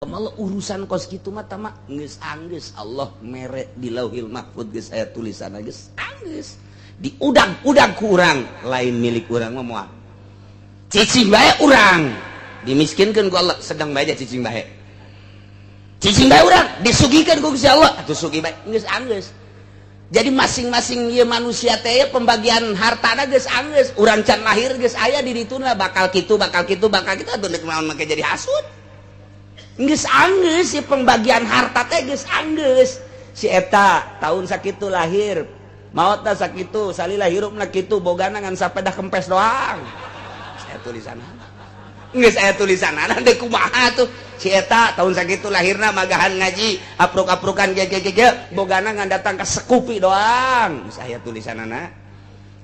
Allah urusan kos kitu mah tama geus anggeus Allah mere di Lauhil Mahfud geus aya tulisan geus anggeus diudag-udag ku urang lain milik urang mah moal cicing bae urang dimiskinkeun ku Allah sedang bae cicing bae cicing bae urang disugihkeun ku Gusti Allah atuh sugih bae geus anggeus. Jadi masing-masing ieu manusia teh pembagian hartana geus anggeus urang can lahir geus aya di dituna bakal kitu bakal kitu bakal kitu atuh deuk naon make jadi hasud. Geus anggeus si pembagian harta teh geus anggeus si eta tahun sakitu lahir maotna sakitu salila hirupna kitu bogana ngan sapedah kempes doang saya tulisanana geus aya tulisanana deuk kumaha tuh si eta tahun sakitu lahirna magahan ngaji apruk-aprukan ge ge ge bogana ngan datang ka sekupi doang geus aya tulisanana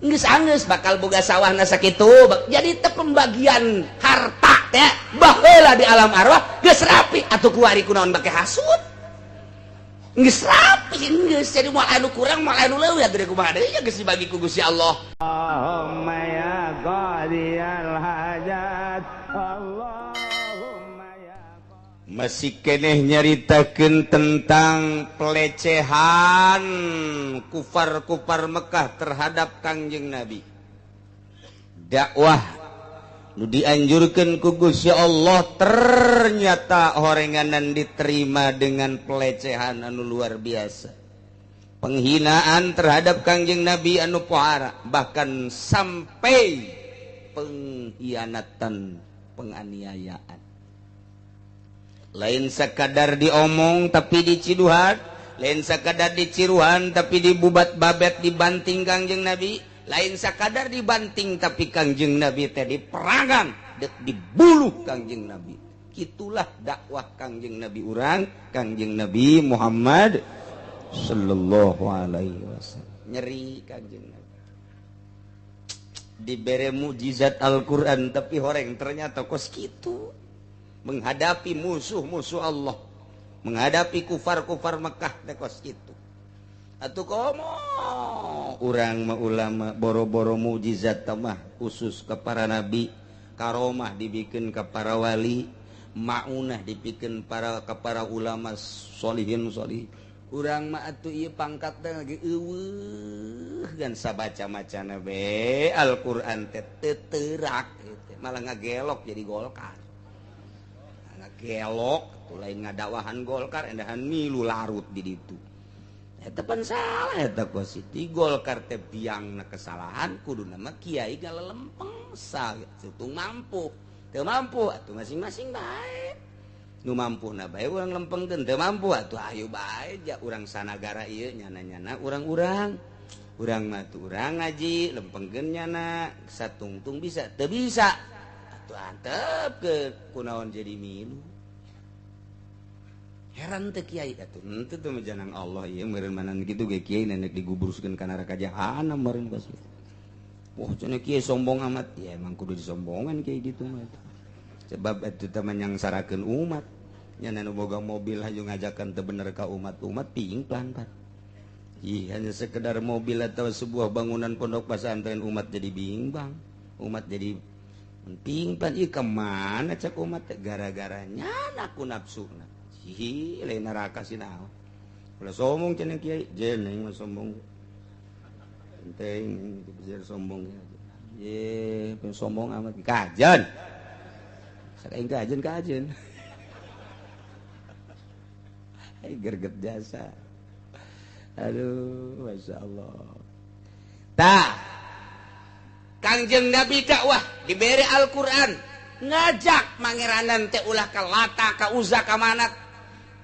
geus anggeus bakal boga sawahna sakitu. Jadi teh pembagian harta teh baheula di alam arwah geus rapi atuh kuari kunaon bake hasud geus rapi geus jadi moal anu kurang moal anu leuwih atuh kumaha deui geus dibagi ku Gusti Allah. Allahumma ya qadiyal hajat Allahumma ya masih keneh nyaritakeun tentang pelecehan kufar-kufar Mekah terhadap Kangjeng Nabi. Dakwah nu dianjurkan ku Gusti Allah ternyata horenganan diterima dengan pelecehan anu luar biasa, penghinaan terhadap Kangjeng Nabi anu pohara, bahkan sampai pengkhianatan, penganiayaan. Lain sekadar diomong tapi diciduhan, lain sekadar diciruhan tapi dibubat babet dibanting Kangjeng Nabi, lain sakadar dibanting tapi Kangjeng Nabi teh diperangan dek dibuluh Kangjeng Nabi. Itulah dakwah Kangjeng Nabi urang, Kangjeng Nabi Muhammad sallallahu alaihi wasallam. Nyeri Kangjeng Nabi dibere mukjizat Al-Qur'an tapi horeng ternyata kos kitu menghadapi musuh-musuh Allah, menghadapi kufar-kufar Mekah teh kos kitu. Atuh komo urang mah ulama boro-boro mukjizat mah khusus ke para nabi, karomah dibikin ke para wali, maunah dibikin para ke para ulama solihin solih. Urang mah atuh ieu pangkat teh lagi eueuh gan sabaca macana be Al-Qur'an teh teu teurak malah ngagelok jadi Golkar. Ngagelok tuh lain ngadakwahan Golkar endahan milu larut di ditu. Eta pan salah eta kos di Golkar teh biangna kesalahan kudu nama kiai galelempeng satung mampu teu mampu atuh masing-masing bae nu mampu na bae urang lempengkeun teu mampu atuh ayo bae ja urang sanagara ieu nyana-nyana urang-urang urang mah tuh urang ngaji lempengkeun nyana satungtung bisa teu bisa atuh antepkeun kunaon jadi milu. Heran teh kiai atuh henteu teh janang Allah ieu meureun manan kitu ge kiai nenek digubruskeun ka neraka jahanam meureun kos. Wah cenah kiai sombong amat ya emang kudu disombongan kiai gitu mah. Sebab atuh teh menyangsarakeun umat. Nya nu boga mobil hayu ngajakan teu bener ka umat-umat pingplan pan. Ih hanya sekedar mobil atau sebuah bangunan pondok pesantren umat jadi bimbang. Umat jadi pingplan ieu kemana cek umat teh gara-gara nyana ku nafsuna. Hi, lain neraka sih naon. Ulah sombong cenah kiai, jeneng mah sombong. Penting bisa sombong ya. Ye, pengen sombong amat kajen. Sakaing kajen kajen. Hai gerget jasa. Aduh, Masya Allah. Tah. Kangjeng Nabi dakwah diberi Al-Qur'an, ngajak mangeranan teh ulah ka Lata, ka Uzza, ka Manat.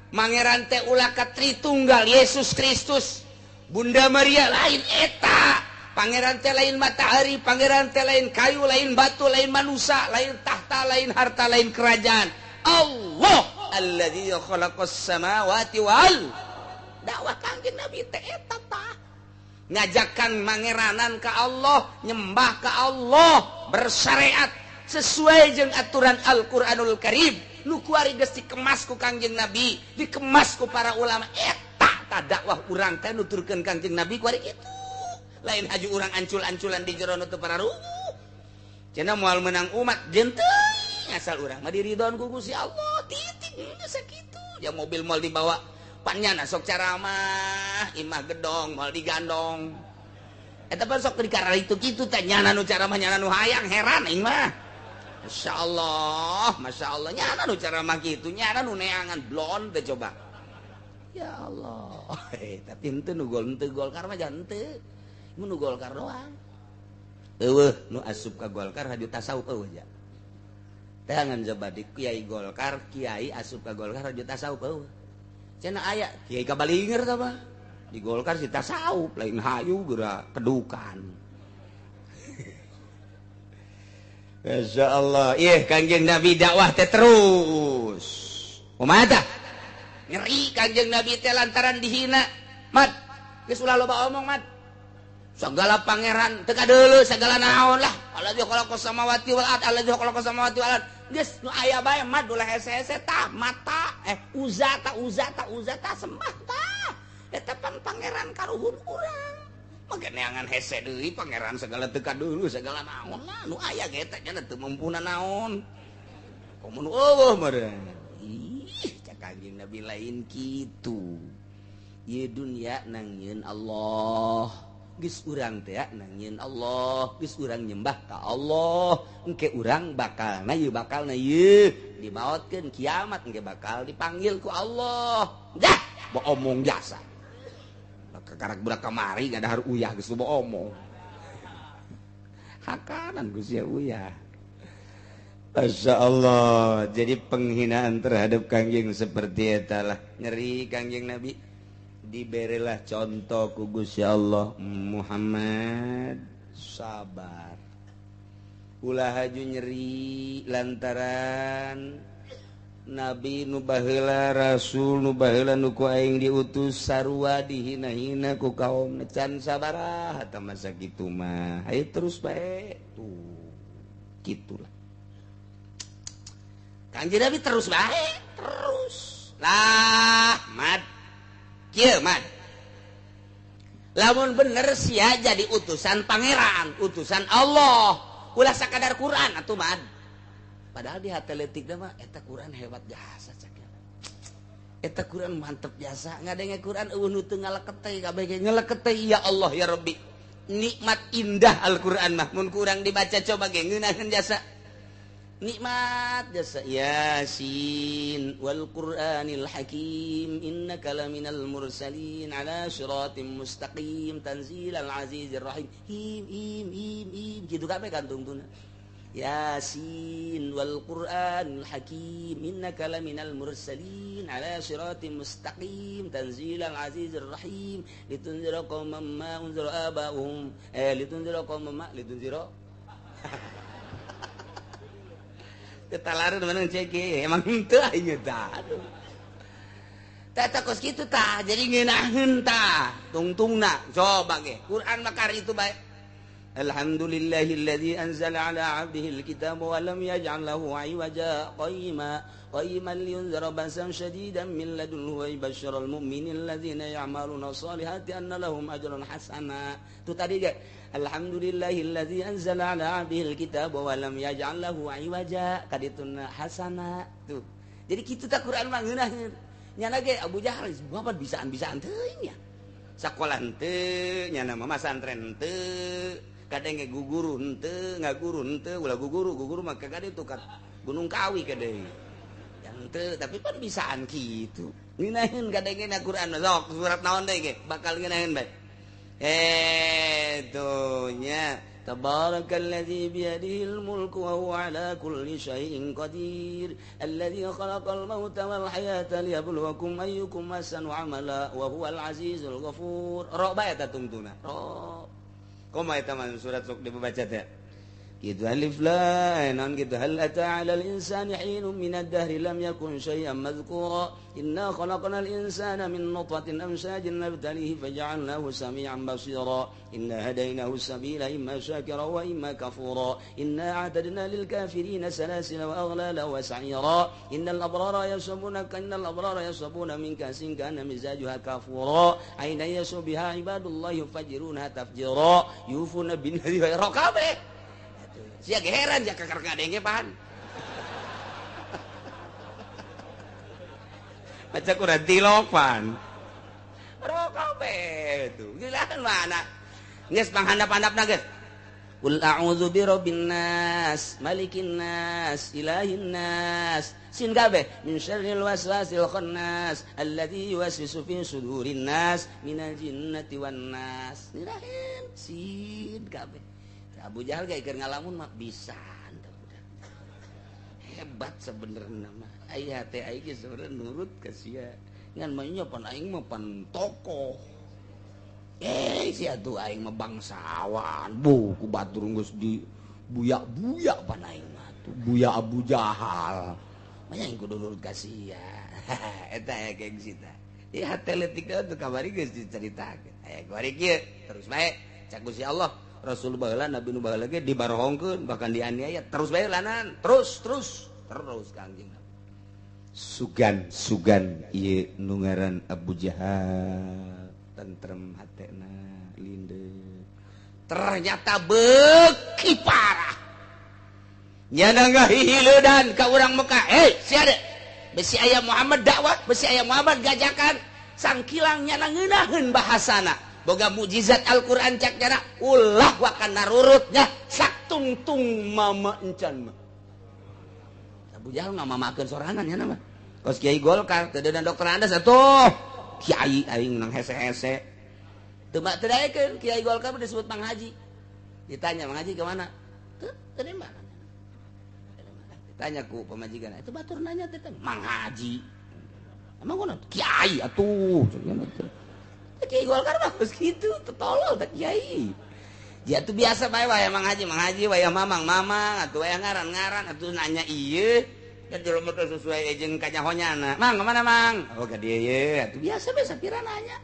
Mangeran teh ulah ka Tritunggal Yesus Kristus, Bunda Maria lain eta. Pangeran teh lain matahari, pangeran teh lain kayu, lain batu, lain manusia, lain tahta, lain harta, lain kerajaan. Allah alladzi khalaqas samawati wal dakwah Kangjeng Nabi teh eta tah. Ngajakan mangeranan ka Allah, nyembah ka Allah, bersyariat sesuai jeung aturan Al-Qur'anul Karim. Nu kuari geus dikemas ku Kangjeng Nabi, dikemas ku para ulama. Eta tah dakwah urang teh nuturkeun Kangjeng Nabi kuari kitu. Lain haju urang ancul-anculan di jero nu teu pararuguh. Cenah moal menang umat jeung teuing asal urang mah diridhoan ku Gusti Allah titik. Sakitu ya mobil moal dibawa panyana sok caramah imah gedong moal digandong. Eta pan sok di itu kitu teh nyana nu caramah nyana nu hayang heran aing mah. Masyaallah, masyaallah nyana nu caramah kitu nyana nu neangan blon teh coba. Ya Allah. Tapi henteu nu gol henteu Golkar mah jangan henteu. Mun nu Golkar doang. Eueuh nu asup ka Golkar haju tasawuf eueuh ja. Tangan coba di kiai Golkar, kiai asup ka Golkar haju tasawuf eueuh. Cenah aya kiai kabalinger tah mah. Di Golkar si tasawuf lain hayu geura kedukan. Masya Allah, ih Kangjeng Nabi dakwah teh terus. Kumaha tah? Nyeri Kangjeng Nabi teh lantaran dihina. Mat, geus ulah loba omong mat. Segala pangeran teu kadeuleu segala naon lah. Alladzi khalaqas samawati wal ard, alladzi khalaqas samawati wal ard. Geus nu aya bae mat ulah hese-hese tah mata uza ta uza ta uza ta sembah tah. Eta pan pangeran karuhun urang. Maka neangan hese deui pangeran segala teu kadeuleu segala naon lah nu aya ge eta nya teu mampuna naon. Komo nu eueuh meureun. Ih, cak Kangjeng Nabi lain kitu. Ieu dunya nangieun Allah. Geus urang teh nangieun Allah, geus urang nyembah ka Allah. Engke urang bakalna ieu bakalna ieu dimaotkeun kiamat engke bakal dipanggil ku Allah. Dah, omong jasa. Kakarak budak kamari ngadahar uyah geus loba omong. Hakanan geus ya uyah. Masya Allah. Jadi penghinaan terhadap Kangjeng seperti eta lah. Nyeri Kangjeng Nabi. Diberilah contoh ku Gusti Allah, Muhammad sabar. Ulah haju nyeri lantaran Nabi nu baheula, Rasul nu baheula nu ku aing diutus sarua dihina-hina ku kaum can sabaraha tah masa kitu mah. Hayu terus bae tuh. Kitulah. Kanjeng Nabi terus bae, terus. Lah, mat. Kieu mat. Lamun bener sia jadi utusan pangeran, utusan Allah. Ulah sakadar Quran atuh mat. Padahal di hati leutik mah eta Quran hebat jasa cak. Eta Quran mantep jasa. Ngadenge Quran eueuh nu teu ngalekete kabeh ge ngalekete ya Allah ya Rabbi. Nikmat indah Al-Quran mah mun kurang dibaca coba ge ngeunaheun jasa. Nikmat jasa Yasin wal Qur'anil Hakim innaka laminal mursalin ala siratim mustaqim tanzilal azizir rahim. Him him him him kitu kabeh kantungtuna. Yasin wal Qur'anil Hakim innaka laminal mursalin ala siratim mustaqim tanzilal azizir rahim litunzira qauman ma unzira aba'uhum litunzira qauman ma litunzira ketalaran mana cek emang henteu aing tah aduh tah kos kitu tah jadi ngeunaheun tah tungtungna coba ge Quran makar itu bae. Alhamdulillahilladzi anzala ala 'abdihi alkitaba wa lam yaj'al lahu 'iwaja qayyima qayyiman liyunzira ba'san shadidan min ladunhu wa yubashshiral mu'minina alladzina ya'maluna sholihati anna lahum ajran hasana. Itu tadi ge alhamdulillahilladzi anzala ala 'abdihi alkitaba wa lam yaj'al lahu 'iwaja kadituna hasana. Tuh. Jadi kitu tah Quran mah ngeunaheun. Nyana ge Abu Jahal bapak bisaan-bisaan teuing nya. Sakola henteu, nyana mah masantren henteu. Kadang ge guguru henteu, ngaguru henteu, ulah guguru, guguru mah kagak itu ka Gunung Kawi kadang. Yang henteu, tapi pan bisaan kitu. Ngeunaheun kadangena Quran sok surat naon deui ge bakal ngeunaheun bae. Tuh nya tabarakalladzi biyadihil mulku wa huwa ala kulli syai'in qadir alladzi khalaqal mauta wal hayata liyabluwakum ayyukum ahsanu amala wa huwal azizul ghafur. Ro bae eta tungtuna. Ro. Kumaha eta mah surat sok dibaca teh? Gitu alif lam naon gitu hal ata 'alal insani hinun minad dahri lam yakun syai'an madhkura inna khalaqnal insana min nutfatin amshajin nabtalihi faja'alnahu sami'an basira inna hadainahu sabila imma syakira wa imma kafura inna a'tadna lil kafirina salasila wa aghlala wa sa'ira innal abrara yashrabuna yashrabuna min kasin kana mizajuha kafura aina yashubiha ibadullah yufajiruna tafjira yufuna bin nadhi wa raqabe. Sia heran ya kakar kadenge pan. Maca Quran tilopan. Rokok be tuh. Gila mana? Geus panghandap-handapna geus. Qul a'udzu birabbin nas, malikin nas, ilahin nas. Sin kabeh min syarril waswasil khannas alladzi yuwaswisu fi sudurin nas minal jinnati wan nas. Nirahin sin kabeh. Abu Jahal ge keur ngalamun mah bisa. Hebat sebenarnya mah. Aya teh aing ge sebenarnya nurut ka sia. Ngan mah nya pan aing mah pan tokoh. Sia tuh aing mah bangsawan. Bu ku batur geus di buya-buya pan aing mah tuh. Buya Abu Jahal. Mah aing kudu nurut ka sia. Eta aya gengsi tah. Ieu hate leutik tuh kamari geus dicaritakeun. Aya kuari kieu terus bae cak Gusti Allah. Rasul baheula Nabi nu baheula ge dibarohongkeun bahkan dianiaya terus bae lanan terus terus terus Kangjeng Nabi. Sugan-sugan ieu nu ngaran Abu Jahal tentrem hatena linde. Ternyata beuki parah. Nyana ngahihileudan ka urang Mekah. Sia de. Besi aya Muhammad dakwah, besi aya Muhammad gajakan. Sangkilang nyana ngeunaheun bahasana. Boga mukjizat Al-Qur'an cak nyana ulah wakan narurutnya saktungtung mama encan mah. Abu Jahal ngamamakeun sorangan nyana mah. Kos Kiai Golkar teu deuna Dokter Andes atuh. Kiai aing nang hese-hese. Teu teu daekeun Kiai Golkar disebut Mang Haji. Ditanya Mang Haji ke mana? Teu teu di mana. Ditanya ku pamajikan, itu batur nanya teh Mang Haji. Emang kunaon? Kiai atuh. Kiai Golkar mah geus kitu, tolol teh kiai. Dia tuh biasa bae wae Mang Haji wae mamang mamang atuh wae ngaran-ngaran atuh nanya ieu. Kan jelema teh sesuai jeung kanyahonyana. Mang kemana Mang? Oh ka dieu ye. Atuh biasa bae sapira nanya.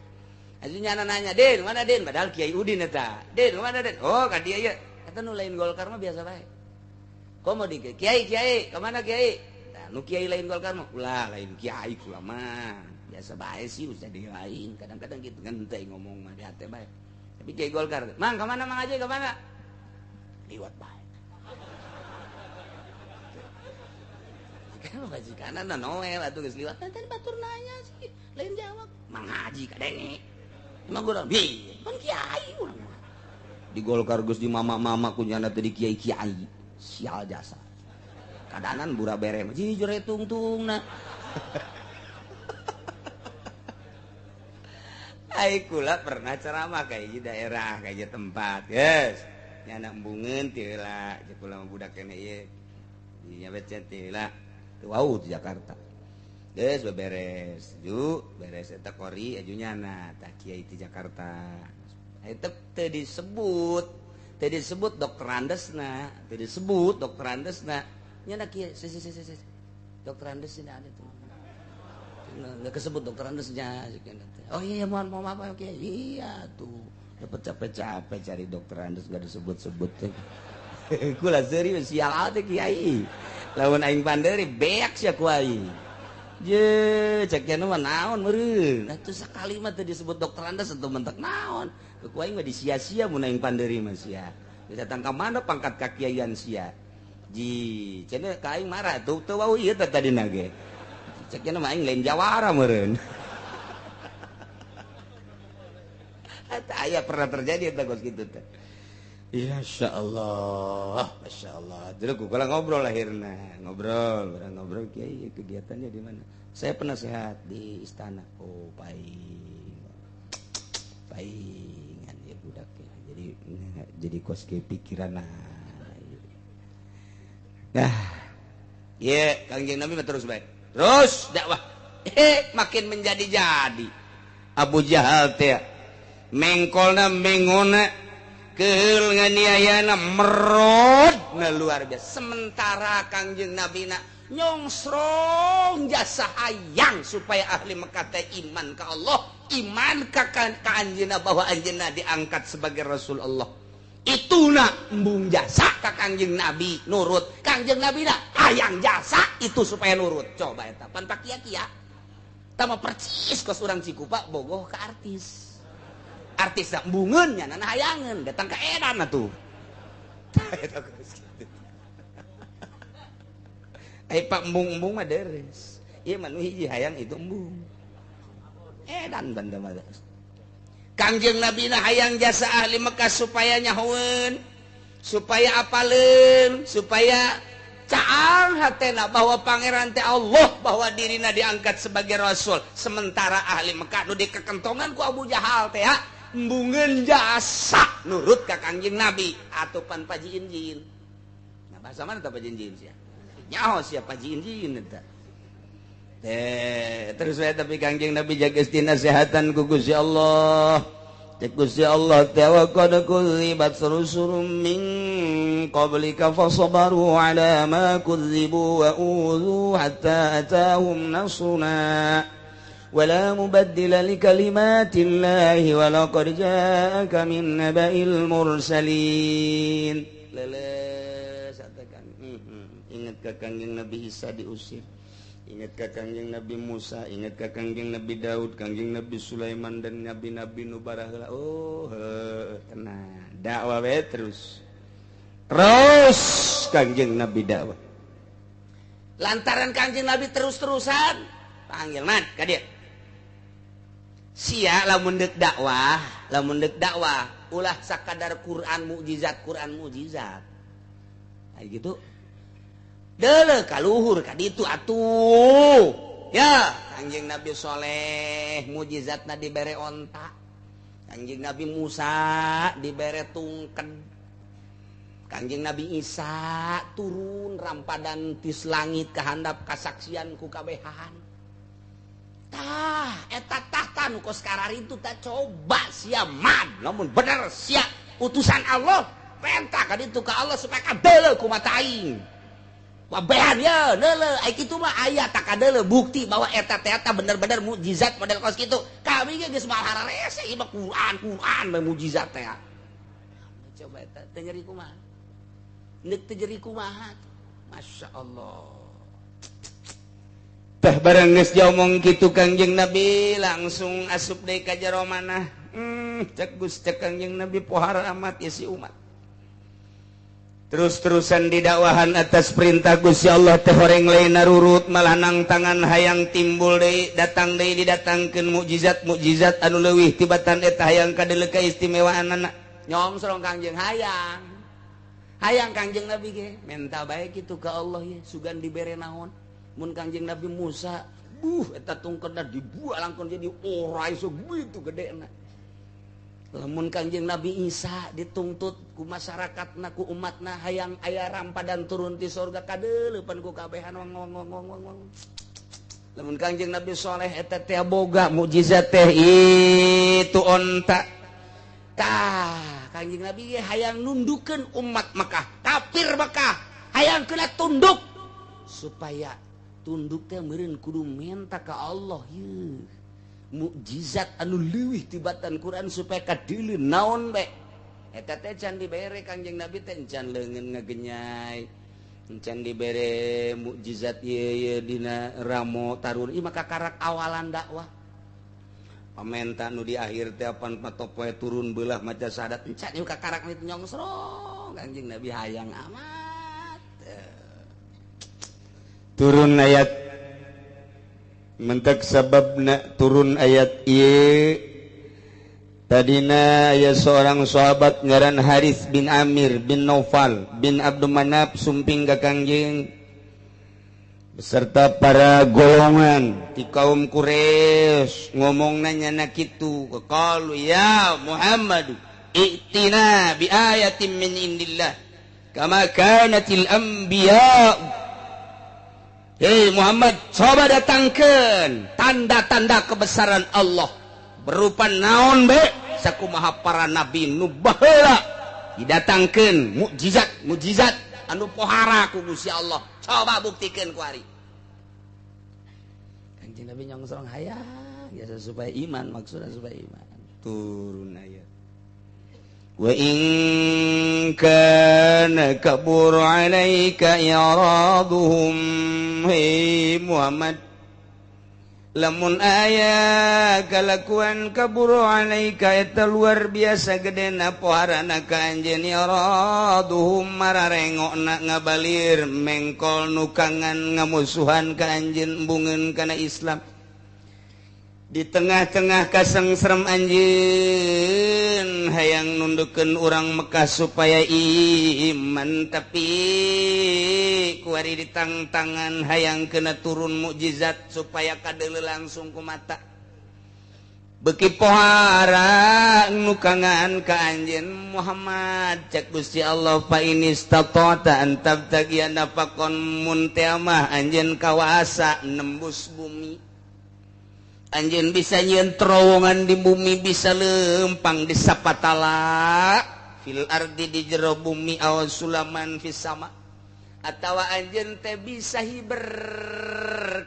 Atuh nyana nanya, "Din, mana Din?" Padahal Kiai Udin eta. "Din, mana Din?" "Oh, ka dieu ye." Eta nu lain Golkar mah biasa bae. Komo di Kiai, Kiai, kemana Kiai? Nah, nu Kiai lain Golkar mah ulah lain Kiai kula mah. Biasa bae sih usah di lain. Kadang-kadang gitu ngenteh ngomong mah di hate bae. Tapi Kiai Golkar, "Mang, kemana Mang Haji, kemana?" Liwat bae. Kan majikanna noel atuh geus liwat. Tadi batur nanya sih, lain jawab. Mang Haji kadenge. Emang gua bi, kan kiai urang mah. Di Golkar geus di mama-mama ku nyana teh di kiai-kiai. Sial jasa. Kadanan bura bere mah jujur tungtungna. Ai kula pernah ceramah kayak di daerah, kayak di tempat. Yes. Nyana embungeun teu heula, jeung kula mah budak keneh ieu. Di nyabet teh heula. Teu wau di Jakarta. Geus beberes, ju beres eta kori aju nyana tah kiai di Jakarta. Eta teu disebut dokter Andesna, teu disebut dokter Andesna. Nyana kiai, si dokter Andesna ada tuh. Nggak kesebut dokter Andesnya. Oh iya mohon maaf kiai. Iya tuh. Dapat capek-capek cari dokter Andes nggak disebut-sebut. Kula serius sial teh kiai. Lamun aing panderi beak sia ku aing. Je cek nya mah naon meureun. Atuh sakali mah teu disebut dokter Andes atuh mentek naon. Ku aing mah disia-sia mun aing panderi mah sia. Datang ka mana pangkat kakiaian sia. Ji cenah ka aing marah tuh teu wau ieu teh tadina ge. Cek nya mah aing lain jawara meureun. Eta aya pernah terjadi eta kos kitu teh. Ya Masya Allah, Masya Allah. Jadi kula ngobrol akhirnya, ngobrol kiai kegiatannya di mana? Saya penasehat di istana. Oh, paingan ya budak ya. Jadi kos ke pikiran. Nah, ya Kangjeng Nabi terus baik. Terus dakwah. Makin menjadi-jadi. Abu Jahal teh mengkolna mengona keul nganiayana merod na luar biasa. Sementara Kangjeng Nabi na nyongsrong jasa hayang supaya ahli Mekah teh iman ka Allah, iman ka anjeunna bahwa anjeunna diangkat sebagai Rasul Allah. Ituna embung jasa ka Kangjeng Nabi nurut. Kangjeng Nabi na hayang jasa itu supaya nurut. Coba eta pan pakia-kia. Tama percis kos urang Cikupa bogoh ka artis. Artis embungeun nya nana hayangeun datang ka edan atuh. Ai pak embung-embung mah deres. Ieu mah nu hiji hayang itu embung. Edan banda mah. Kangjeng Nabi na hayang jasa ahli Mekah supaya nyahoeun, supaya apaleun, supaya caang hatena bahwa pangeran teh Allah, bahwa dirina diangkat sebagai rasul. Sementara ahli Mekah nu dikekentongan ku Abu Jahal teh embungeun jasa nurut ka Kangjeng Nabi atupan pajiin-jiin. Nah, bahasa mana tah pajiin-jiin sia? Nyaho sia pajiin-jiin eta. Terus saya tapi Kangjeng Nabi jaga nasehatan ku Gusti Allah. Cek Gusti Allah teh wa qad kudzibat rusulun min qablika fasabaru ala ma kudzibu wa udzu hatta atahum nasruna wala mubaddila li kalimatillahi wa laqad ja'aka min naba'il mursalin. Leles katakan. Ingat ka Kangjeng Nabi Isa diusir. Ingat ka Kangjeng Nabi Musa, ingat ka Kangjeng Nabi Daud, Kangjeng Nabi Sulaiman dan nabi-nabi nu baraheula. Oh, tenang. Dakwah we terus. Terus Kangjeng Nabi dakwah. Lantaran Kangjeng Nabi terus-terusan panggil man ka dieu. Sia lamun deuk dakwah, lamun deuk dakwah ulah sakadar Quran mukjizat, Quran mukjizat. Kayak gitu. Dele kaluhur ka ditu atuh. Ya, Kangjeng Nabi Soleh mukjizatna dibere onta. Kangjeng Nabi Musa dibere tungken. Kangjeng Nabi Isa turun rampadan tis langit kahandap kasaksian ku kabehan. Tah, eta tahta nu kos kararitu tah coba sia man, lamun bener sia utusan Allah, penta ka ditu ka Allah supaya kadeuleu ku mata aing. Wabehan ya, leule, ai kitu mah aya tak kadeuleu bukti bahwa eta teh eta bener-bener mukjizat model kos kitu. Kami ge geus malah hararese ieu mah Quran, Quran mah mukjizat teh. Coba eta teu nyeri kumaha? Neuk teu nyeri kumaha? Masya Allah. Tah barang geus diomong kitu Kangjeng Nabi langsung asup deui ka jero manah. Cek Gus cek Kangjeng Nabi pohara amat ieu si umat. Terus-terusan didakwahan atas perintah Gusti Allah teh horeng lain narurut malah nang tangan hayang timbul deui datang deui didatangkeun mukjizat-mukjizat anu leuwih tibatan eta hayang kadeuleu kaistimewaanana. Nyongsrong Kangjeng hayang. Hayang Kangjeng Nabi ge menta bae kitu ka Allah ye sugan dibere naon. Mun Kangjeng Nabi Musa buh eta tungkeuna dibuang langkon jadi ora iso gitu gedena. Lamun Kangjeng Nabi Isa dituntut ku masyarakatna ku umatna hayang aya rampadan turun ti surga kadeuleupan ku kabehan wong wong wong wong wong. Lamun Kangjeng Nabi Soleh eta teh boga mukjizat teh itu onta. Tah Kangjeng Nabi ge hayang nundukeun umat Mekah, kafir Mekah, hayang kena tunduk supaya tunduk teh meureun kudu menta ka Allah yeuh. Mukjizat anu leuwih tibatan Quran supaya kadeuleu naon bae. Eta teh can dibere Kangjeng Nabi teh can leungeun ngagenyai. Can dibere mukjizat ieu ieu dina ramo tarun ieu maka karak awalan dakwah. Pamenta nu di akhir teh apan patopoe turun beulah maca syahadat encan ieu kakarak itu nyongsrong Kangjeng Nabi hayang amat. Turun ayat mentek sababna turun ayat ieu tadina aya seorang sahabat ngaran Haris bin Amir bin Naufal bin Abdul Manaf sumping ka Kangjeng beserta para golongan di kaum Quraisy ngomongna nyana kitu qalu ya Muhammad i'tina bi ayatin min indillah kama kanatil anbiya. Hei Muhammad, coba datangkan tanda-tanda kebesaran Allah berupa naon be sakumaha para nabi nu baheula didatangkeun mukjizat mukjizat anu pohara ku Gusti Allah. Coba buktikan ku ari. Kanjeng Nabi nyongsong hayang biasa supaya iman, maksudnya supaya iman. Turun ayat. Wa in kana kabur 'alaika i'raduhum. Hei Muhammad, Lamun aya kalakuan kaburu alaika eta luar biasa gedena poharana ka anjeun iraduhum mararengokna ngabalir mengkol nukangan ngamusuhan ka anjeun embungeun kana Islam. Di tengah-tengah kasengserem anjeun hayang nundukeun urang Mekah supaya iman, tapi kuari ditangtangan hayang kena turun mukjizat supaya kadeuleu langsung ku mata. Beki pohara nukangan ka anjeun Muhammad, cek Gusti Allah fa inistata'ta an tabtagiya nafaqan mun teh mah anjeun kawasa nembus bumi. Anjeun bisa nyieun terowongan di bumi, bisa lempang di sapatala fil ardi di jero bumi aw sulaman fis sama, atawa anjeun teh bisa hiber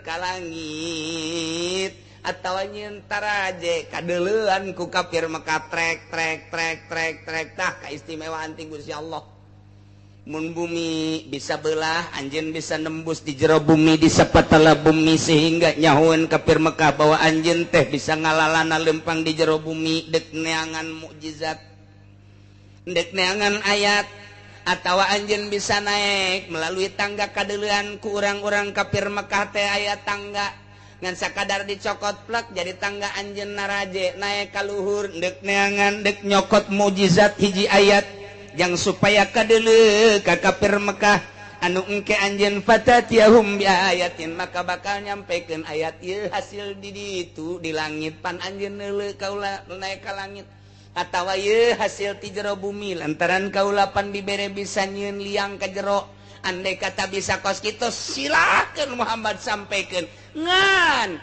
ka langit, atawa nyieun taraje kadeuleuan ku kafir Mekah trek trek trek trek trek. Tah kaistimewaan ti Gusti Allah. Mun bumi bisa belah, anjeun bisa nembus di jero bumi, di sapatala bumi, sehingga nyahoeun kafir Mekah bahwa anjeun teh bisa ngalalana lempang di jero bumi dek neangan mukjizat, dek neangan ayat, atawa anjeun bisa naik melalui tangga kadeuleuan ku urang-urang kafir Mekah teh aya tangga ngan sakadar dicokot plek jadi tangga anjeun naraje naik ka luhur dek neangan dek nyokot mukjizat hiji ayat yang supaya kadeuleu ka kafir Mekah anu engke anjeun fatatiyahum bi ayatin, maka bakal nyampekeun ayat ieu hasil di ditu di langit pan anjeun neuleu kaula naik ka langit, atawa ieu hasil ti jero bumi lantaran kaula pan dibere bisa nyieun liang ka jero. Andai kata bisa kos kitu silakeun Muhammad sampaikan, ngan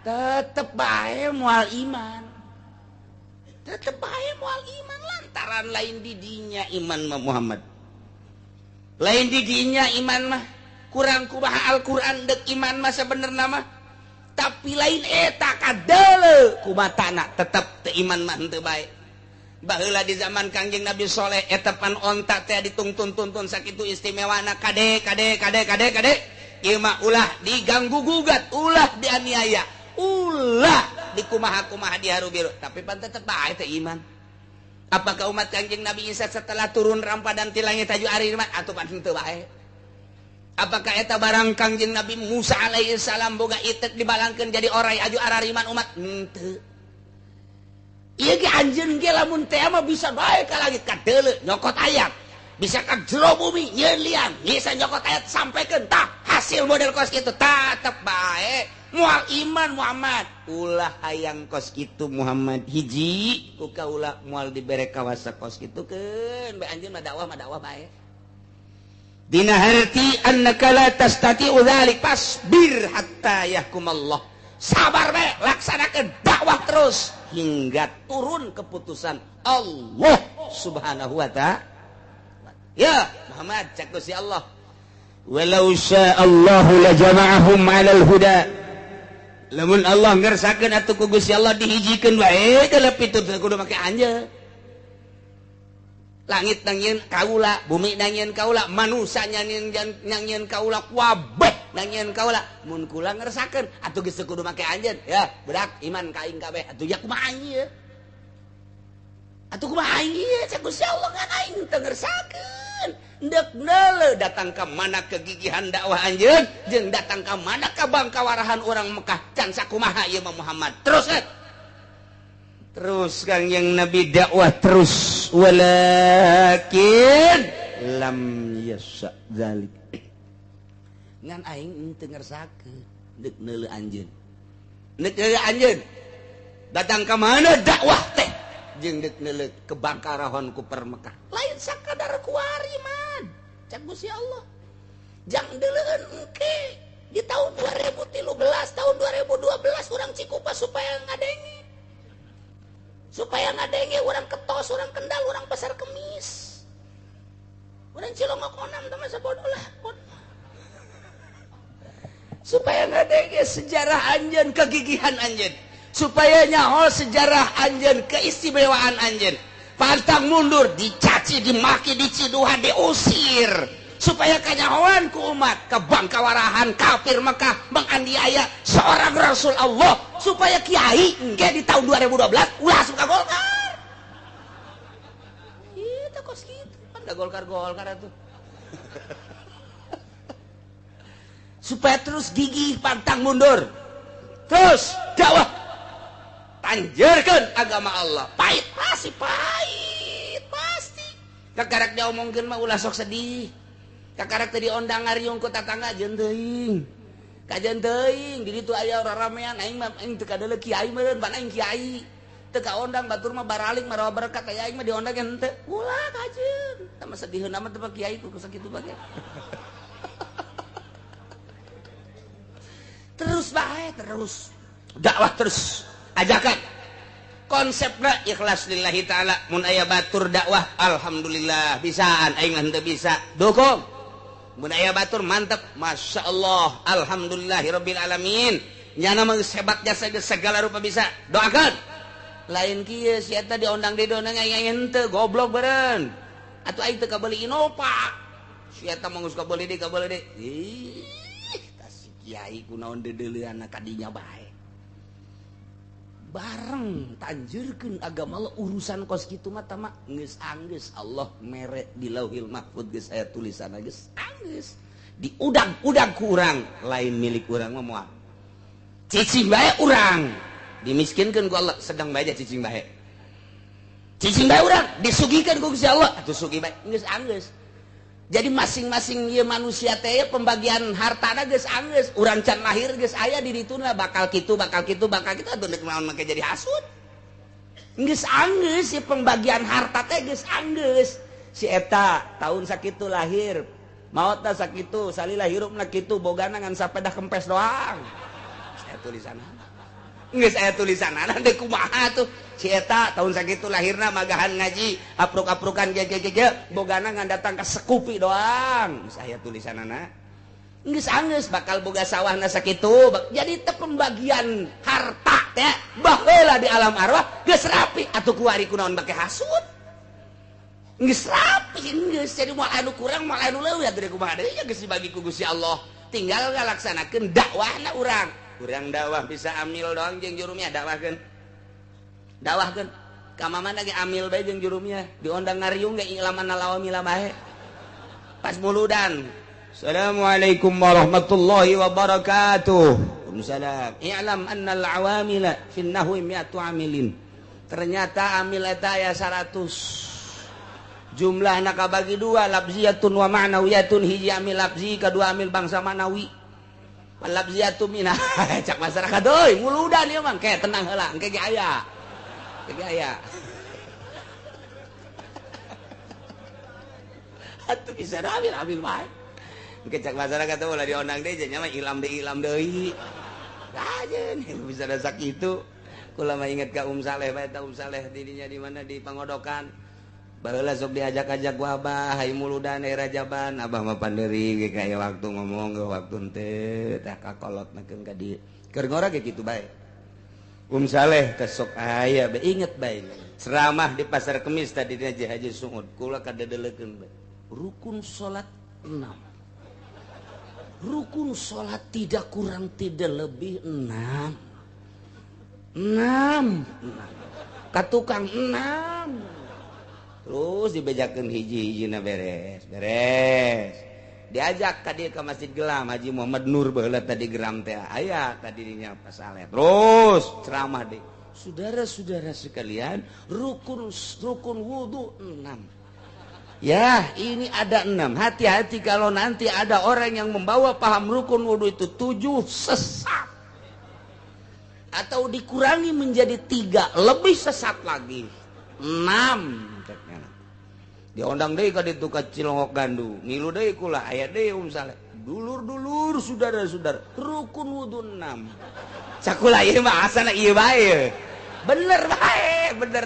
tetep bae moal iman, tetep bae moal iman lantaran lain didinya iman mah Muhammad, lain didinya iman mah kurang kumaha Al-Qur'an dek iman mah sabenerna mah, tapi lain eta kadeuleu kumatana tetep teu iman mah henteu bae. Baheula di zaman Kangjeng Nabi Soleh eta pan onta teh ditungtun-tuntun sakitu istimewana kade kade kade kade kade ieu mah ulah diganggu gugat, ulah dianiaya, ulah dikumaha-kumaha diharu biru, tapi pan tetep bae teu iman. Apakah umat Kangjeng Nabi Isa setelah turun rampadan ti langit taju ari iman atuh pan henteu bae? Apakah eta barang Kangjeng Nabi Musa alaihi salam boga itek dibalangkeun jadi orai aju arariman umat? Henteu. Ieu ge anjeun ge lamun teh mah bisa bae ka langit kadeuleu nyokot ayat, bisa ka jero bumi nyieun liang, bisa nyokot ayat sampaikan tah hasil model kos kitu tetep bae moal iman Muhammad. Ulah hayang kos kitu Muhammad, hiji ku kaula moal dibere kawasa kos kitu keun bae anjeun mah dakwah bae. Dina harti annaka la tastati'u dzalik fasbir hatta yahkumallah. Sabar bae, laksanakeun dakwah terus hingga turun keputusan Allah Subhanahu wa ta'ala. Ya Muhammad, cek Gusti Allah, walau sya'allahu la jama'ahum 'alal huda. Lamun Allah ngersakeun atuh ku Gusti Allah dihijikeun wae geuleuh pitu teu kudu make anjeun. Langit nangieun kaula, bumi nangieun kaula, manusia nangieun kaula, kabeh nangieun kaula. Mun kula ngersakeun atuh geus teu kudu make anjeun. Ya, budak iman ka aing kabeh. Atuh ya kumaha aing ieu? Atuh kumaha aing ieu? Cek Gusti Allah ngan aing teu ngersakeun. Ndek neuleuh datang ka mana kegigihan dakwah anjeun jeung datang ka mana ka bangkawarahan urang Mekah can sakumaha ieu mah Muhammad. Terus kan? Terus Kangjeng Nabi dakwah terus, walakin lam yasha dzalik. Ngan aing teu ngersakeun deuk neuleuh anjeun. Deuk neuleuh anjeun. Datang ka mana dakwah teh jeung deuk neuleuh kebangkarahon ku per Mekah. Lain sakadar kuari man. Cak Gusti Allah. Jang deuleueun engke di tahun 2013, tahun 2012 urang Cikupa supaya ngadenge. Supaya ngadenge orang Ketos, orang Kendal, orang Pasar Kemis, orang Cilongok onam teman sebodoh lah. Supaya ngadenge sejarah anjeun, kegigihan anjeun, supaya nyaho sejarah anjeun, keistimewaan anjeun. Pantang mundur, dicaci, dimaki, diciduhan, diusir. Supaya kanyahoan ku umat kebangkawarahan kafir Mekah menganiaya seorang Rasul Allah, supaya kiai engke di tahun 2012 ulah suka Golkar. Itu kos kitu kan da Golkar-Golkar atuh. Supaya terus gigih pantang mundur. Terus dakwah tanjerkeun agama Allah. Pahit pasti, pahit pasti. Kakarak diomongkeun mah ulah sok sedih. Kakarak teh diondang ngariung ku tatangga jeung teuing. Kajeun teuing di ditu aya raramean aing mah aing teu kadeuleu kiai meureun pan aing kiai. Teu kaondang batur mah baraling marawa berkat aya aing mah diondang henteu. Ulah kajeun. Tah mah sediheun amat teh kiai ku sakitu bae. Terus bae terus. Dakwah terus. Ajakan. Konsepna ikhlas lillahi ta'ala. Mun aya batur dakwah alhamdulillah bisaan aing mah henteu bisa. Dukung. Mun aya batur mantep, Masya Allah, alhamdulillahirabbil alamin. Nyana mah geus hebat jasa geus segala rupa bisa. Doakan. Lain kieu si eta diondang didondang aing henteu goblok beureun. Atuh aing teu kabeuli Innova. Si eta mah geus kabeuli deui kabeuli deui. Ih, tah si kiai kunaon deudeuleunna kadinya bae. Bareng tanjurkeun agama Allah urusan kos kitu mah tama geus anggeus Allah mere di Lauhil Mahfud geus aya tulisanna geus anggeus diudag-udag ku urang lain milik urang mah moal cicing bae urang dimiskinkeun ku Allah sedang bae cicing bae urang disugihkeun ku Gusti Allah atuh sugih bae geus anggeus. Jadi masing-masing ieu manusia teh pembagian hartana geus anggeus, urang can lahir geus aya di dituna bakal kitu bakal kitu bakal kitu atuh deuk naon make jadi hasud. Geus anggeus si pembagian harta teh geus anggeus. Si eta tahun sakitu lahir, maotna sakitu, salila hirupna kitu, bogana ngan sapedah kempes doang. Saya tulisanna. Geus aya tulisanna deuk kumaha tuh. Si eta tahun sakitu lahirna magahan ngaji, apruk-aprukan ge bogana ngan datang ka sekupi doang. Geus aya tulisanana. Geus anggeus bakal boga sawahna sakitu. Jadi teh pembagian harta teh baheula di alam arwah geus rapi atuh kuari kunaon bake hasud. Geus rapi geus jadi moal anu kurang moal anu leuwih atuh kumaha deui geus dibagi ku Gusti Allah. Tinggal ngalaksanakeun dakwahna urang. Urang dakwah bisa amil doang jeung jurumnya dakwahkeun. Dakwahkeun ka mamana ge amil bae jeung jurumnya diondang ngariung ge ilaman lawamila bae. Pas muludan. Assalamualaikum warahmatullahi wabarakatuh. Waalaikumsalam. I'lam annal awamila fin nahwi mi'atu amilin. Ternyata amil eta aya 100. Jumlahna kabagi dua, lafziyatun wa ma'nawiyatun. Hiji amil lafzi, kadua amil bangsa ma'nawi. Lafziyatun minah cak masyarakat euy muludan ieu mah ke tenang heula engke ge aya. Engke ge aya. Atuh bisa amil amil bae. Engke cak masyarakat teh ulah diondang deui nya mah ilam deui. Kajeun bisa da sakitu. Kula mah inget ka Saleh bae ta Saleh didinya di mana di Pangodokan. Baheula sok diajak-ajak ku abah hayu muludan era jaban abah mah panderi ge kaya waktu ngomong ge waktu henteu tah kakolot nakeun ka dieu. Keur ngora ge kitu bae. Saleh teh sok aya bae inget bae. Ceramah di Pasar Kemis tadi dina Haji Suud kula kadedelekeun bae. Rukun salat 6. Rukun salat tidak kurang tidak lebih 6. 6. Ka tukang 6. Terus dibejakeun hiji-hijina beres, beres. Diajak ka dieu ka Masjid Gelam Haji Muhammad Nur baheula tadi geram teh aya tadi dinya Pak Saleh. Terus ceramah deui. Saudara-saudara sekalian, rukun wudu 6. Ya, ini ada 6. Hati-hati kalau nanti ada orang yang membawa paham rukun wudu itu 7 sesat. Atau dikurangi menjadi 3, lebih sesat lagi. 6. Diondang deui ka ditu ka Cilongok Gandu, ngilu deui kula aya deui Saleh. Dulur-dulur saudara-saudara, rukun wudu 6. Cakula ieu mah asana ieu bae. Bener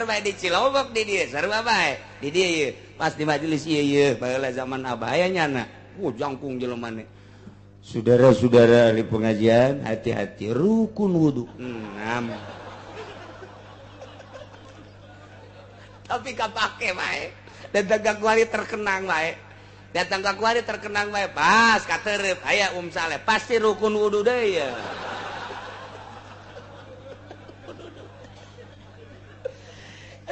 bae di Cilongok di dieu sarua bae. Di dieu ieu pas di majelis ieu ieu baheula zaman abah aya nyana. Jangkung jelema ne. Saudara-saudara ahli pengajian, hati-hati rukun wudu 6. Tapi kapake bae. Dan dagang kuari terkenang bae. Datang ka kuari terkenang bae pas katerep aya Saleh pasti rukun wudu deui ya.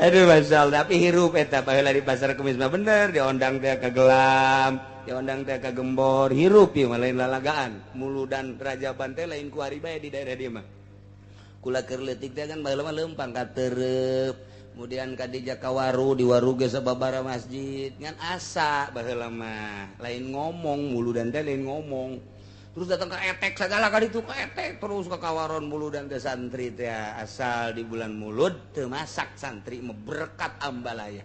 Aduh masya Allah, tapi hirup eta baheula di pasar Kemis mah bener diondang teh ka gelam, diondang teh ka gembor, hirup ieu mah lain lalagaan. Muludan Rajaban teh lain kuari bae di daerah dieu mah. Kula keur leutik teh kan baheula mah leumpang ka tereup, kemudian ka di Jakawaru, di Waru ge sababaraha masjid, ngan asa baheula mah lain ngomong muludan teh lain ngomong. Terus datang ke etek segala kali itu ke etek terus ke kawaron muludan teh santri teh asal di bulan mulud teu masak santri mah berkat ambalaya.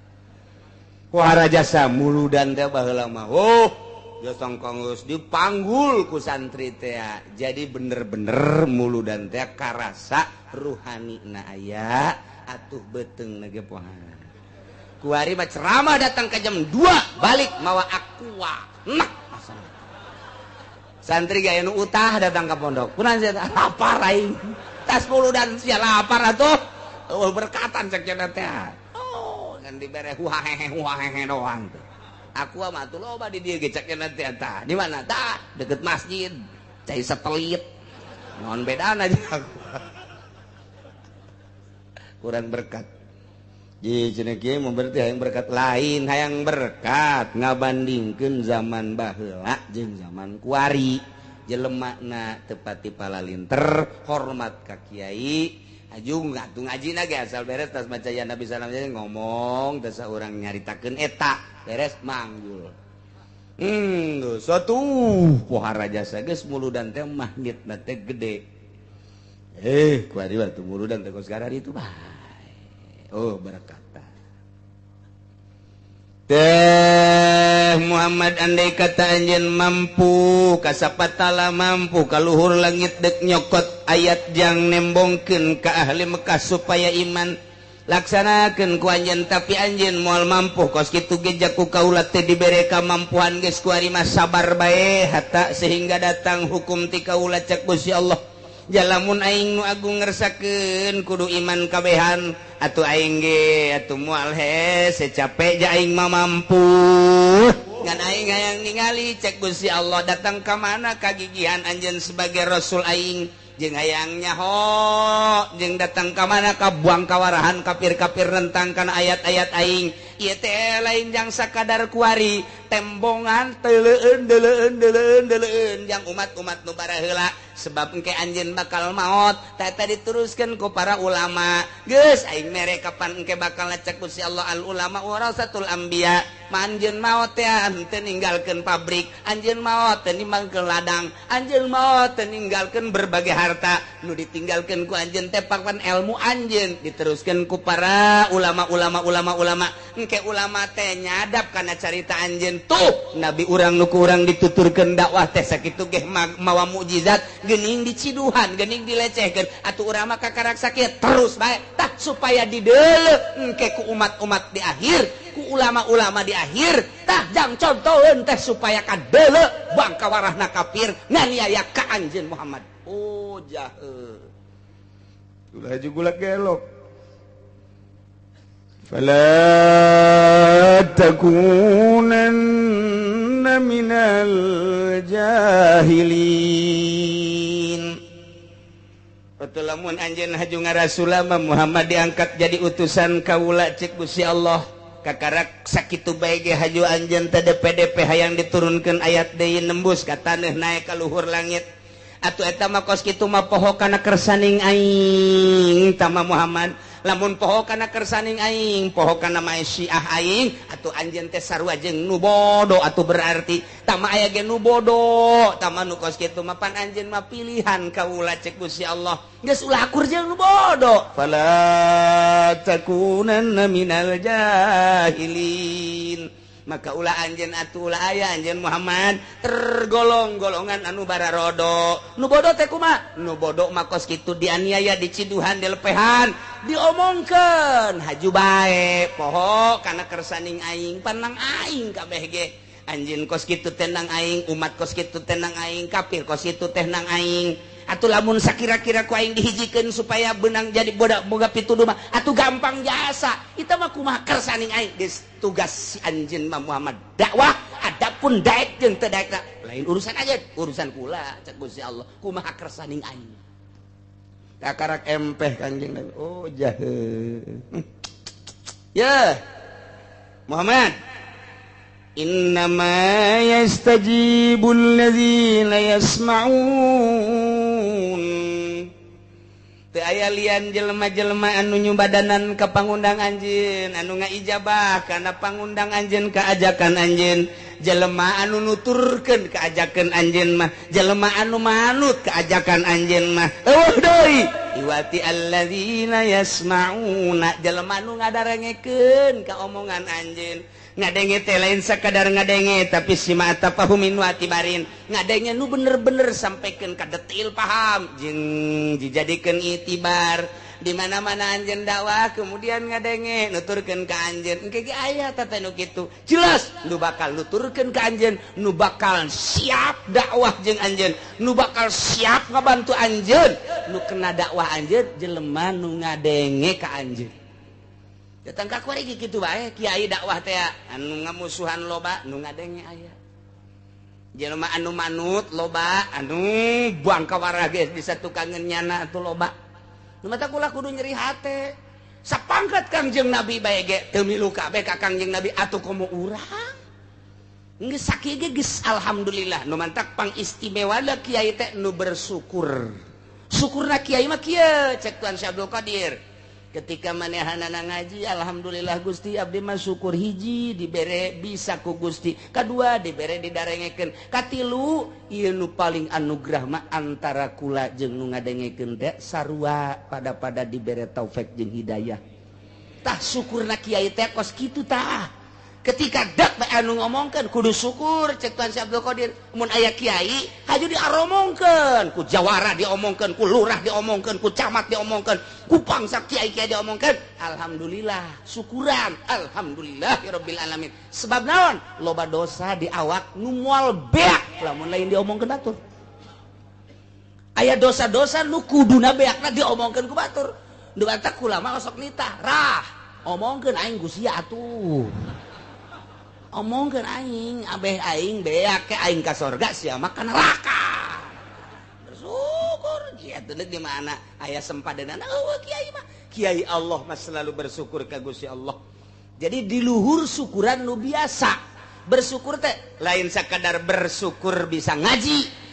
Wah jasa muludan teh baheula mah oh jasa geus dipanggul ku santri teh. Jadi bener-bener muludan teh karasa ruhani na aya atuh beuteung ge pohan. Kuari mah ceramah datang ke jam 2 balik mawa aqua. Nah santri gaya nu utah datang ke pondok. Kunaon sia lapar aing. Tas muludan sia lapar atuh. Oh berkatan cek cenah teh. Oh ngan dibere huahehe huahehe doang tuh. Aku mah atuh loba di dieu ge cek cenah teh tah. Di mana tah? Deket masjid. Cai satelit. Naon bedana jeung aku. Kurang berkat. Ji cenah kieu mah berarti hayang berkat lain, hayang berkat ngabandingkeun zaman baheula jeung zaman kuari. Jelemana teu pati palalinter, hormat ka kiai, aju ngatu ngajina ge asal beres tas maca ya Nabi salam ngomong teh saurang nyaritakeun eta, beres manggul. Satu pohara jasa geus muludan teh magnetna teh gede. Kuari waktu muludan teh kos garari itu bae. Oh berkata teh Muhammad andai kata anjeun mampu kasapatala mampu kaluhur langit dek nyokot ayat jang nembongkeun ka ahli Mekah supaya iman laksanakeun ku anjeun tapi anjeun moal mampu kos kitu ge jaku kaula teh dibere kamampuan geus kuari mah sabar bae hatta sehingga datang hukum ti kaula cek Gusti Allah. Jalamun aing nu agung ngersakeun kudu iman kabehan atuh aing ge atuh moal hese capek ja aing mah mampu ngan aing hayang ningali cek Gusti Allah datang ka mana kagigihan anjeun sebagai rasul aing jeung hayang nyaho jeung datang ka mana ka buang kawarahan kafir-kafir nentang kana ayat-ayat aing ieu teh lain jang sakadar kuari tembongan teuleun deuleun deuleun deuleun jang umat-umat nu baraheula sebab engke anjeun bakal maot tah eta diteruskeun ku para ulama geus aing mere kapan engke bakal cek Gusti Allah al ulama warasatul anbiya ma anjeun maot teh henteu ninggalkeun pabrik anjeun maot teu ninggalkeun ladang anjeun maot teu ninggalkeun berbagai harta nu ditinggalkeun ku anjeun teh papan ilmu anjeun diteruskeun ku para ulama-ulama ulama-ulama engke ulama teh nyadap kana carita anjeun tuh nabi urang nu ku urang dituturkeun dakwah teh sakitu geh mawa mukjizat geuning diciduhan geuning dilecehkeun atuh urang mah kakarak sakieu terus bae tah supaya dideuleu engke ku umat-umat di akhir ku ulama-ulama di akhir tah jang contoheun teh supaya kadeuleu bangka warahna kafir nganiaya ka anjeun Muhammad. Oh jahe ulah gula gelok fala takunanna minal jahilin. Lamun anjeun haju ngarasulama Muhammad diangkat jadi utusan kaula cek Gusti Allah kakarak sakitu bae ge haju anjeun teh DPDP hayang diturunkeun ayat deui nembus ka taneuh naek ka luhur langit atuh eta mah kos kitu mah poho kana kersaning aing tama Muhammad lamun poho kana kersaning aing poho kana maesyiah aing atuh anjeun teh sarua jeung nu bodoh atuh berarti tama aya ge nu bodoh tama nu kos kitu mah pan anjeun mah pilihan kaula cek Gusti Allah geus ulah akur jeung nu bodoh fala takunanna minal jahilin. Maka ulah anjeun atuh ulah aya anjeun Muhammad tergolong golongan anu bararodo nu bodoh teh kumaha nu bodoh mah kos kitu dianiaya diciduhan dilepehan diomongkeun haju bae poho kana kersaning aing panang aing kabeh ge anjeun kos kitu teh nang aing umat kos kitu teh nang aing kafir kos kitu teh nang aing atuh lamun sakira-kira ku aing dihijikeun supaya benang jadi bodak boga pituduh mah atuh gampang jasa eta mah kumaha kersaning aing geus tugas si anjeun mah Muhammad dakwah Adapun daek jeung teu daek lain urusan aja, urusan kula cek Gusti Allah kumaha kersaning aing. Kakarak empeh Kangjeng Nabi. Oh jahe. Ya Muhammad, innama yastajibul ladzina yasma'un. Teu aya lian jelema-jelema anu nyubadanan ka pangundang anjeun, anu ngaijabah kana pangundang anjeun ka ajakan anjeun, jelema anu nuturkeun ka ajakan anjeun mah, jelema anu manut ka ajakan anjeun mah. Eueuh deui iwati alladzina yasma'una, jelema anu ngadarengekeun ka omongan anjeun. Ngadenge teh lain sakadar ngadenge tapi sima tafahumin wa tibarin, ngadenge nu bener-bener sampaikan ka detil paham jeung dijadikeun itibar. Di mana-mana anjeun dakwah kemudian ngadenge nuturkeun ka anjeun, engke ge aya teh nu kitu jelas nu bakal nuturkeun ka anjeun, nu bakal siap dakwah jeung anjeun, nu bakal siap ngabantu anjeun, nu kena dakwah anjeun jelema nu ngadenge ka anjeun. Datang ka kuari kitu bae kiai dakwah teh anu ngamusuhan loba nu ngadenge aya, jelema anu manut loba anu buang kawarah geus bisa tukangeun nyana atuh loba. Nu mata kula kudu nyeri hate sapangkat Kangjeng Nabi bae ge teu milu kabeh ka Kangjeng Nabi atuh komo urang geus sakieu ge geus alhamdulillah. Nu mantak pangistimewana kiai teh nu bersyukur. Syukurna kiai mah kieu cek Tuan Syekh Abdul Qadir. Ketika manehanana ngaji, alhamdulillah Gusti abdi mah syukur hiji dibere bisa ku Gusti, kadua dibere didarengekeun, katilu ieu nu paling anugerah mah antara kula jeung nu ngadengekeun teh sarua pada-pada dibere taufik jeung hidayah. Tah syukurna kiai teh kos kitu tah. Ketika dak bae anu ngomongkeun kudu syukur cek Tuan Syekh Abdul Qadir. Mun aya kiai haju diaromongkeun, ku jawara diomongkeun, ku lurah diomongkeun, ku camat diomongkeun, ku bangsa kiai-kiai diomongkeun. Alhamdulillah, syukuran, alhamdulillahirabbil alamin. Sebab naon? Loba dosa di awak nu moal beak lamun lain diomongkeun batur. Aya dosa-dosa nu kuduna beakna diomongkeun ku batur. Nu batak ulama osok nitah, rah, omongkeun aing ku sia atuh. Omongkeun aing, abeh aing beak ke aing ka sorga sia mah ka neraka. Bersyukur kieu teh di mana aya sempadanana eueuh kiai mah. Kiai Allah mah selalu bersyukur ka Gusti Allah. Jadi di luhur syukuran nu biasa. Bersyukur teh lain sakadar bersyukur bisa ngaji,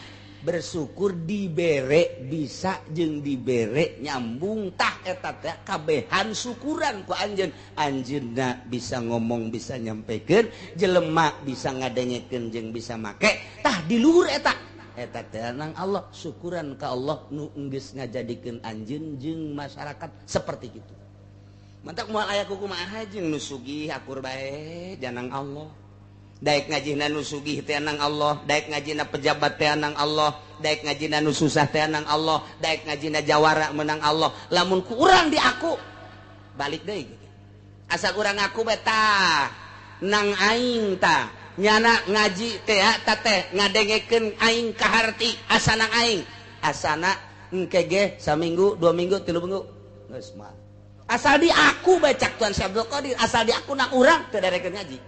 bersyukur dibere bisa jeung dibere nyambung tah eta teh kabehan syukuran ku anjeun. Anjeunna bisa ngomong bisa nyampekeun, jelema bisa ngadengekeun jeung bisa make tah di luhur eta eta teh nang Allah syukuran ka Allah nu geus ngajadikeun anjeun jeung masyarakat seperti kitu. Mantak moal aya kumaha jeung nu sugih akur bae janang Allah. Daek ngajina nu sugih teh nang Allah, daek ngajina pejabat teh nang Allah, daek ngajina nu susah teh nang Allah, daek ngajina jawara menang Allah. Lamun ku urang di aku balik deui. Asal urang ngaku bae tah nang aing tah nyana ngaji teh ta teh ngadengekeun aing kaharti asana aing. Asana engke ge saminggu, 2 minggu, 3 minggu geus mah. Asal di aku bae cak Tuan Syekh Abdul Qadir, asal di aku nang urang teu darekeun ngaji.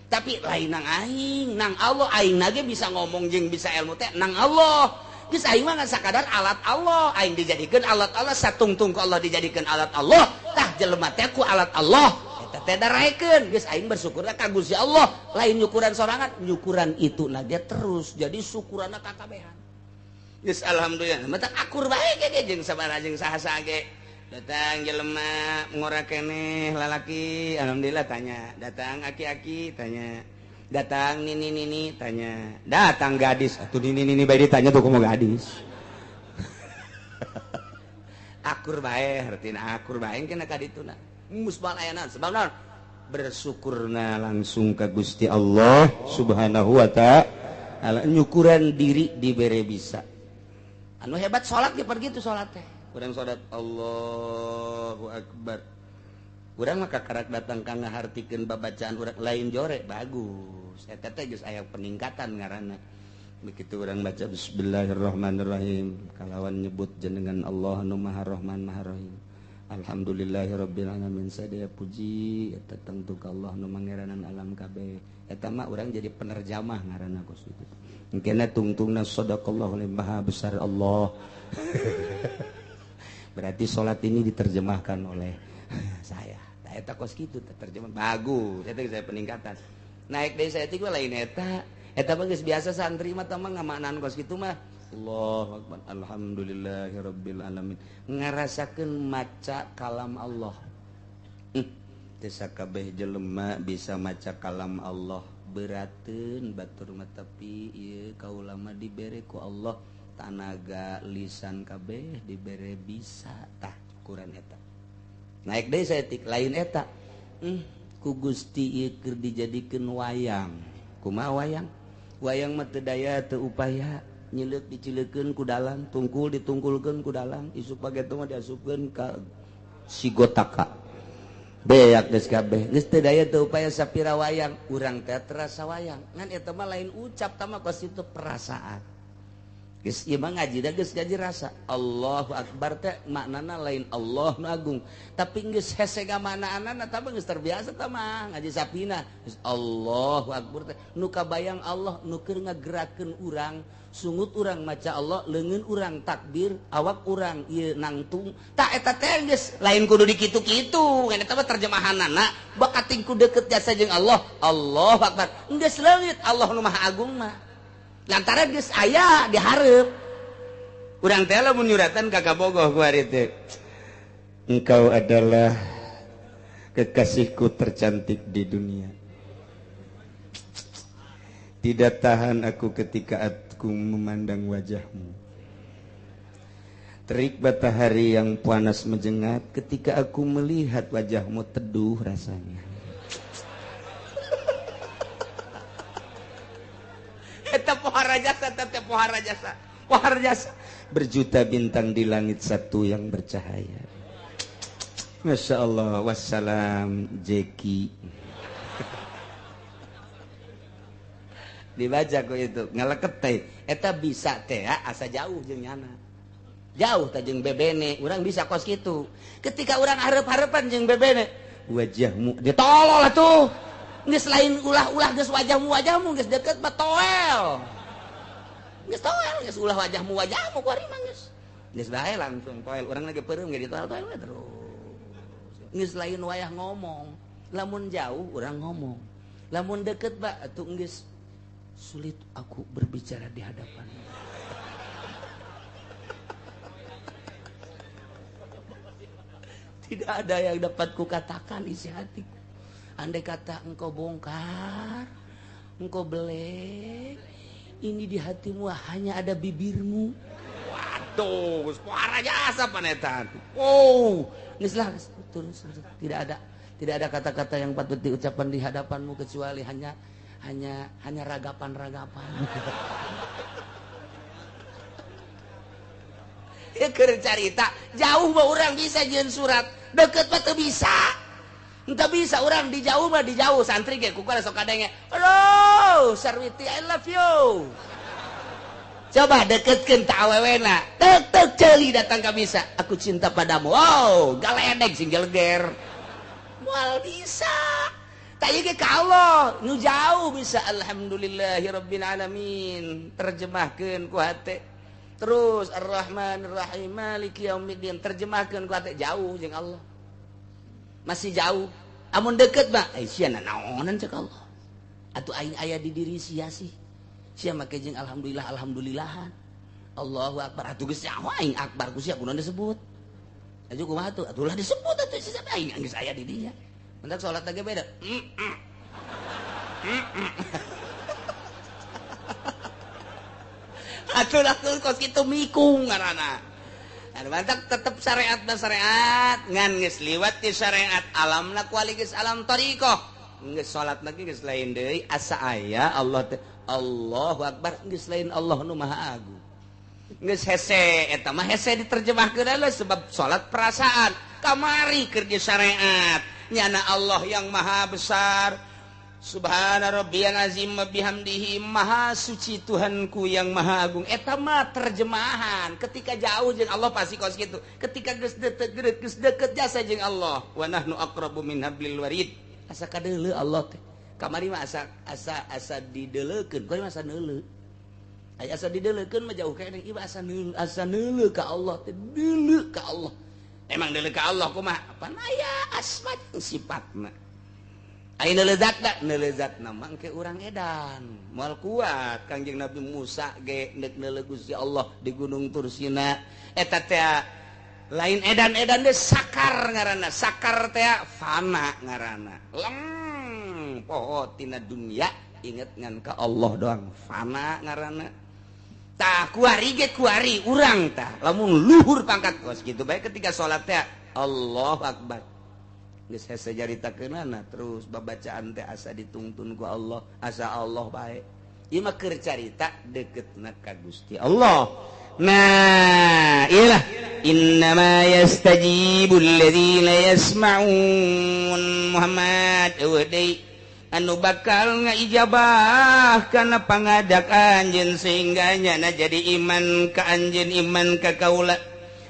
Tapi lain nang aing, nang Allah aing nage bisa ngomong jeung bisa ilmu teh nang Allah. Geus aing mah ngan sakadar alat Allah, aing dijadikeun alat Allah, satungtung ku Allah dijadikeun alat Allah. Tah jelema teh ku alat Allah, eta teh daraekeun. Geus aing bersyukurna ka Gusti Allah, lain nyukuran sorangan, nyukuran itu nage terus. Jadi syukuranna kakabehan. Geus alhamdulillah, mata akur bae ge jeung sabaraha jeung saha-saha ge. Datang jelema ngora keneh lalaki, alhamdulillah tanya. Datang aki-aki tanya. Datang nini-nini tanya. Datang gadis, atuh nini-nini bae ditanya tuh kumaha gadis. Akur bae, hartina akur bae kena ka dituna. Musbal ayana sebab naon? Bersyukurna langsung ka Gusti Allah Subhanahu wa ta'ala. Nyukuran diri dibere bisa. Anu hebat salat ge pergi tuh salat teh. Urang salat Allahu Akbar. Urang mah kakarak datang ka ngahartikeun babacaan urang lain jore bagus. Eta teh geus aya peningkatan ngaranna. Begitu urang baca bismillahirrahmanirrahim kalawan nyebut jenengan Allah nu Maha Rahman Maha Rahim. Alhamdulillahirabbil alamin sadaya puji eta tangtu ka Allah nu mangeranan alam kabeh. Eta mah urang jadi penerjamah ngaranna kos kitu. Engkena tungtungna sadaqallahu maha besar Allah. Berarti salat ini diterjemahkan oleh saya. Tah eta kos kitu terjemah bagus. Eta saya peningkatan. Naik deui saya teh lain eta. Eta mah geus biasa santri mah tah mah ngamaknaan kos kitu mah. Allahu akbar alhamdulillahirabbil alamin. Ngarasakeun maca kalam Allah. Teu sakabeh jelema bisa maca kalam Allah. Berateun batur mah tapi ieu kaula mah dibere ku Allah tanaga lisan kabeh dibere bisa tah ukuran eta. Naik deui saeutik lain eta. Ku Gusti ieu keur dijadikeun wayang. Kumaha wayang? Wayang mah teu daya teu upaya. Nyileuk dicileukeun ku dalang, tungkul ditungkulkeun ku dalang, isuk pageto mah diasupkeun ka sigotaka. Beak geus kabeh, geus teu daya teu upaya sapira wayang, urang teh terasa wayang. Ngan eta mah lain ucap tah mah kos itu perasaan. Geus ieu mah ngaji da geus ngaji rasa. Allahu akbar teh maknana lain Allah nu agung, tapi geus hese ngamaknaanana tah mah geus terbiasa tah mah ngaji sapina. Geus Allahu akbar teh nu kabayang Allah nu keur ngagerakeun urang. Sungut urang maca Allah, leungeun urang takbir, awak urang ieu nangtung. Tak eta teh geus lain kudu dikitu-kitu, ngan eta mah terjemahanana bakating ku deukeut jasa jeung Allah. Allahu akbar. Geus leungit Allah nu Maha Agung mah. Lantaran geus aya dihareup. Urang teh lamun nyuratan ka kabogoh ku ari teh. Engkau adalah kekasihku tercantik di dunia. Tidak tahan aku ketika aku memandang wajahmu. Terik matahari yang panas menjengat ketika aku melihat wajahmu teduh rasanya. Eta pohara jasa, teh pohara jasa, pohara jasa. Berjuta bintang di langit satu yang bercahaya. Masya Allah, wassalam Jeki. Dibaca ku itu ngaleket teh eta bisa teh asa jauh jeung nyana jauh teh jeung bebene urang bisa kos kitu ketika urang hareup-hareupan jeung bebene wajahmu ditolol atuh geus lain ulah-ulah geus wajahmu geus deket mah toel geus toel geus ulah wajahmu ku ari mah geus geus bae langsung toel urang lagi peureum ge ditolol we terus geus lain wayah ngomong lamun jauh urang ngomong lamun deket ba atuh geus sulit aku berbicara di hadapanmu. Tidak ada yang dapat kukatakan isi hatiku. Andai kata engkau bongkar, engkau belek, ini di hatimu hanya ada bibirmu. Waduh, suara jasa panetan. Oh, geus lah turun, tidak ada kata-kata yang patut diucapkan di hadapanmu kecuali hanya ragapan-ragapan. Ya keur carita, jauh mah urang bisa jeung surat, deket mah teu bisa. Henteu bisa urang di jauh mah di jauh santri ge ku sok kadenge. Aduh, Sarwiti I love you. Coba deketkeun ta awewena. Tek tek ceuli datang ka bisa. Aku cinta padamu. Wow, galedeg sing geleger. Moal bisa. Tadi ke Allah nu jauh bisa alhamdulillahirabbil alamin terjemahkeun ku hate terus arrahmanirrahim maliki yaumiddin terjemahkeun ku hate jauh jeung Allah masih jauh amun deket mah sia naonan cek Allah atuh aing aya di diri sia sih sia make jeung alhamdulillah alhamdulillahan Allahu akbar atuh geus nyaho aing akbar ku sia kunaon disebut atuh kumaha atuh atuh lah disebut atuh sia aing geus aya di dinya. Mentak sholat lagi beda. Atuh atuh kos kitu mikung ngaranna. Anu mantak tetep syariat na syariat ngan geus liwat di syariat alamna kuali geus alam thariqah. Geus salat lagi geus lain deui asa aya Allah teh Allahu akbar geus lain Allah nu Maha Agung. Geus hese eta mah hese diterjemahkeun sebab salat perasaan kamari keur di syariat. Nyana Allah yang maha besar Subhana rabbiyal azim wa bihamdihi, maha suci Tuhanku yang maha agung. Eta mah terjemahan ketika jauh jeung Allah pasti kos kitu. Ketika geus deket, geus deket jasa jeung Allah, wa nahnu aqrabu min hablil warid, asa kadeuleu Allah teh. Kamari mah asa asa asa dideleukeun, kuari mah asa neuleu. Aya asa dideleukeun mah jauh keneh, ieu asa neuleu, asa neuleu ka Allah teh, deuleu ka Allah. Emang deuleu ka Allah kumaha? Pan aya asma jeung sifatna. Ayo nelezat nelezat nama ke urang edan moal kuat. Kangjeng Nabi Musa ge nek neuleuh Gusti Allah di Gunung Tursina eta teh lain edan-edan deh, sakar ngaranna, sakar teh fana ngaranna, leng poho tina dunia, inget ngan ka Allah doang, fana ngaranna. Tah kuari ge kuari urang tah lamun luhur pangkat kos kitu bae ketika salat teh Allahu Akbar. Geus hese caritakeunana terus babacaan teh asa ditungtun ku Allah, asa Allah bae. Ieu mah keur carita deketna ka Gusti Allah. Nah, iyalah innama yastajibul ladzina yasma'un. Muhammad eueuh deui anu bakal ngaijabah kana pangajak anjeun sehingga nyana jadi iman ka anjeun, iman ka kaula.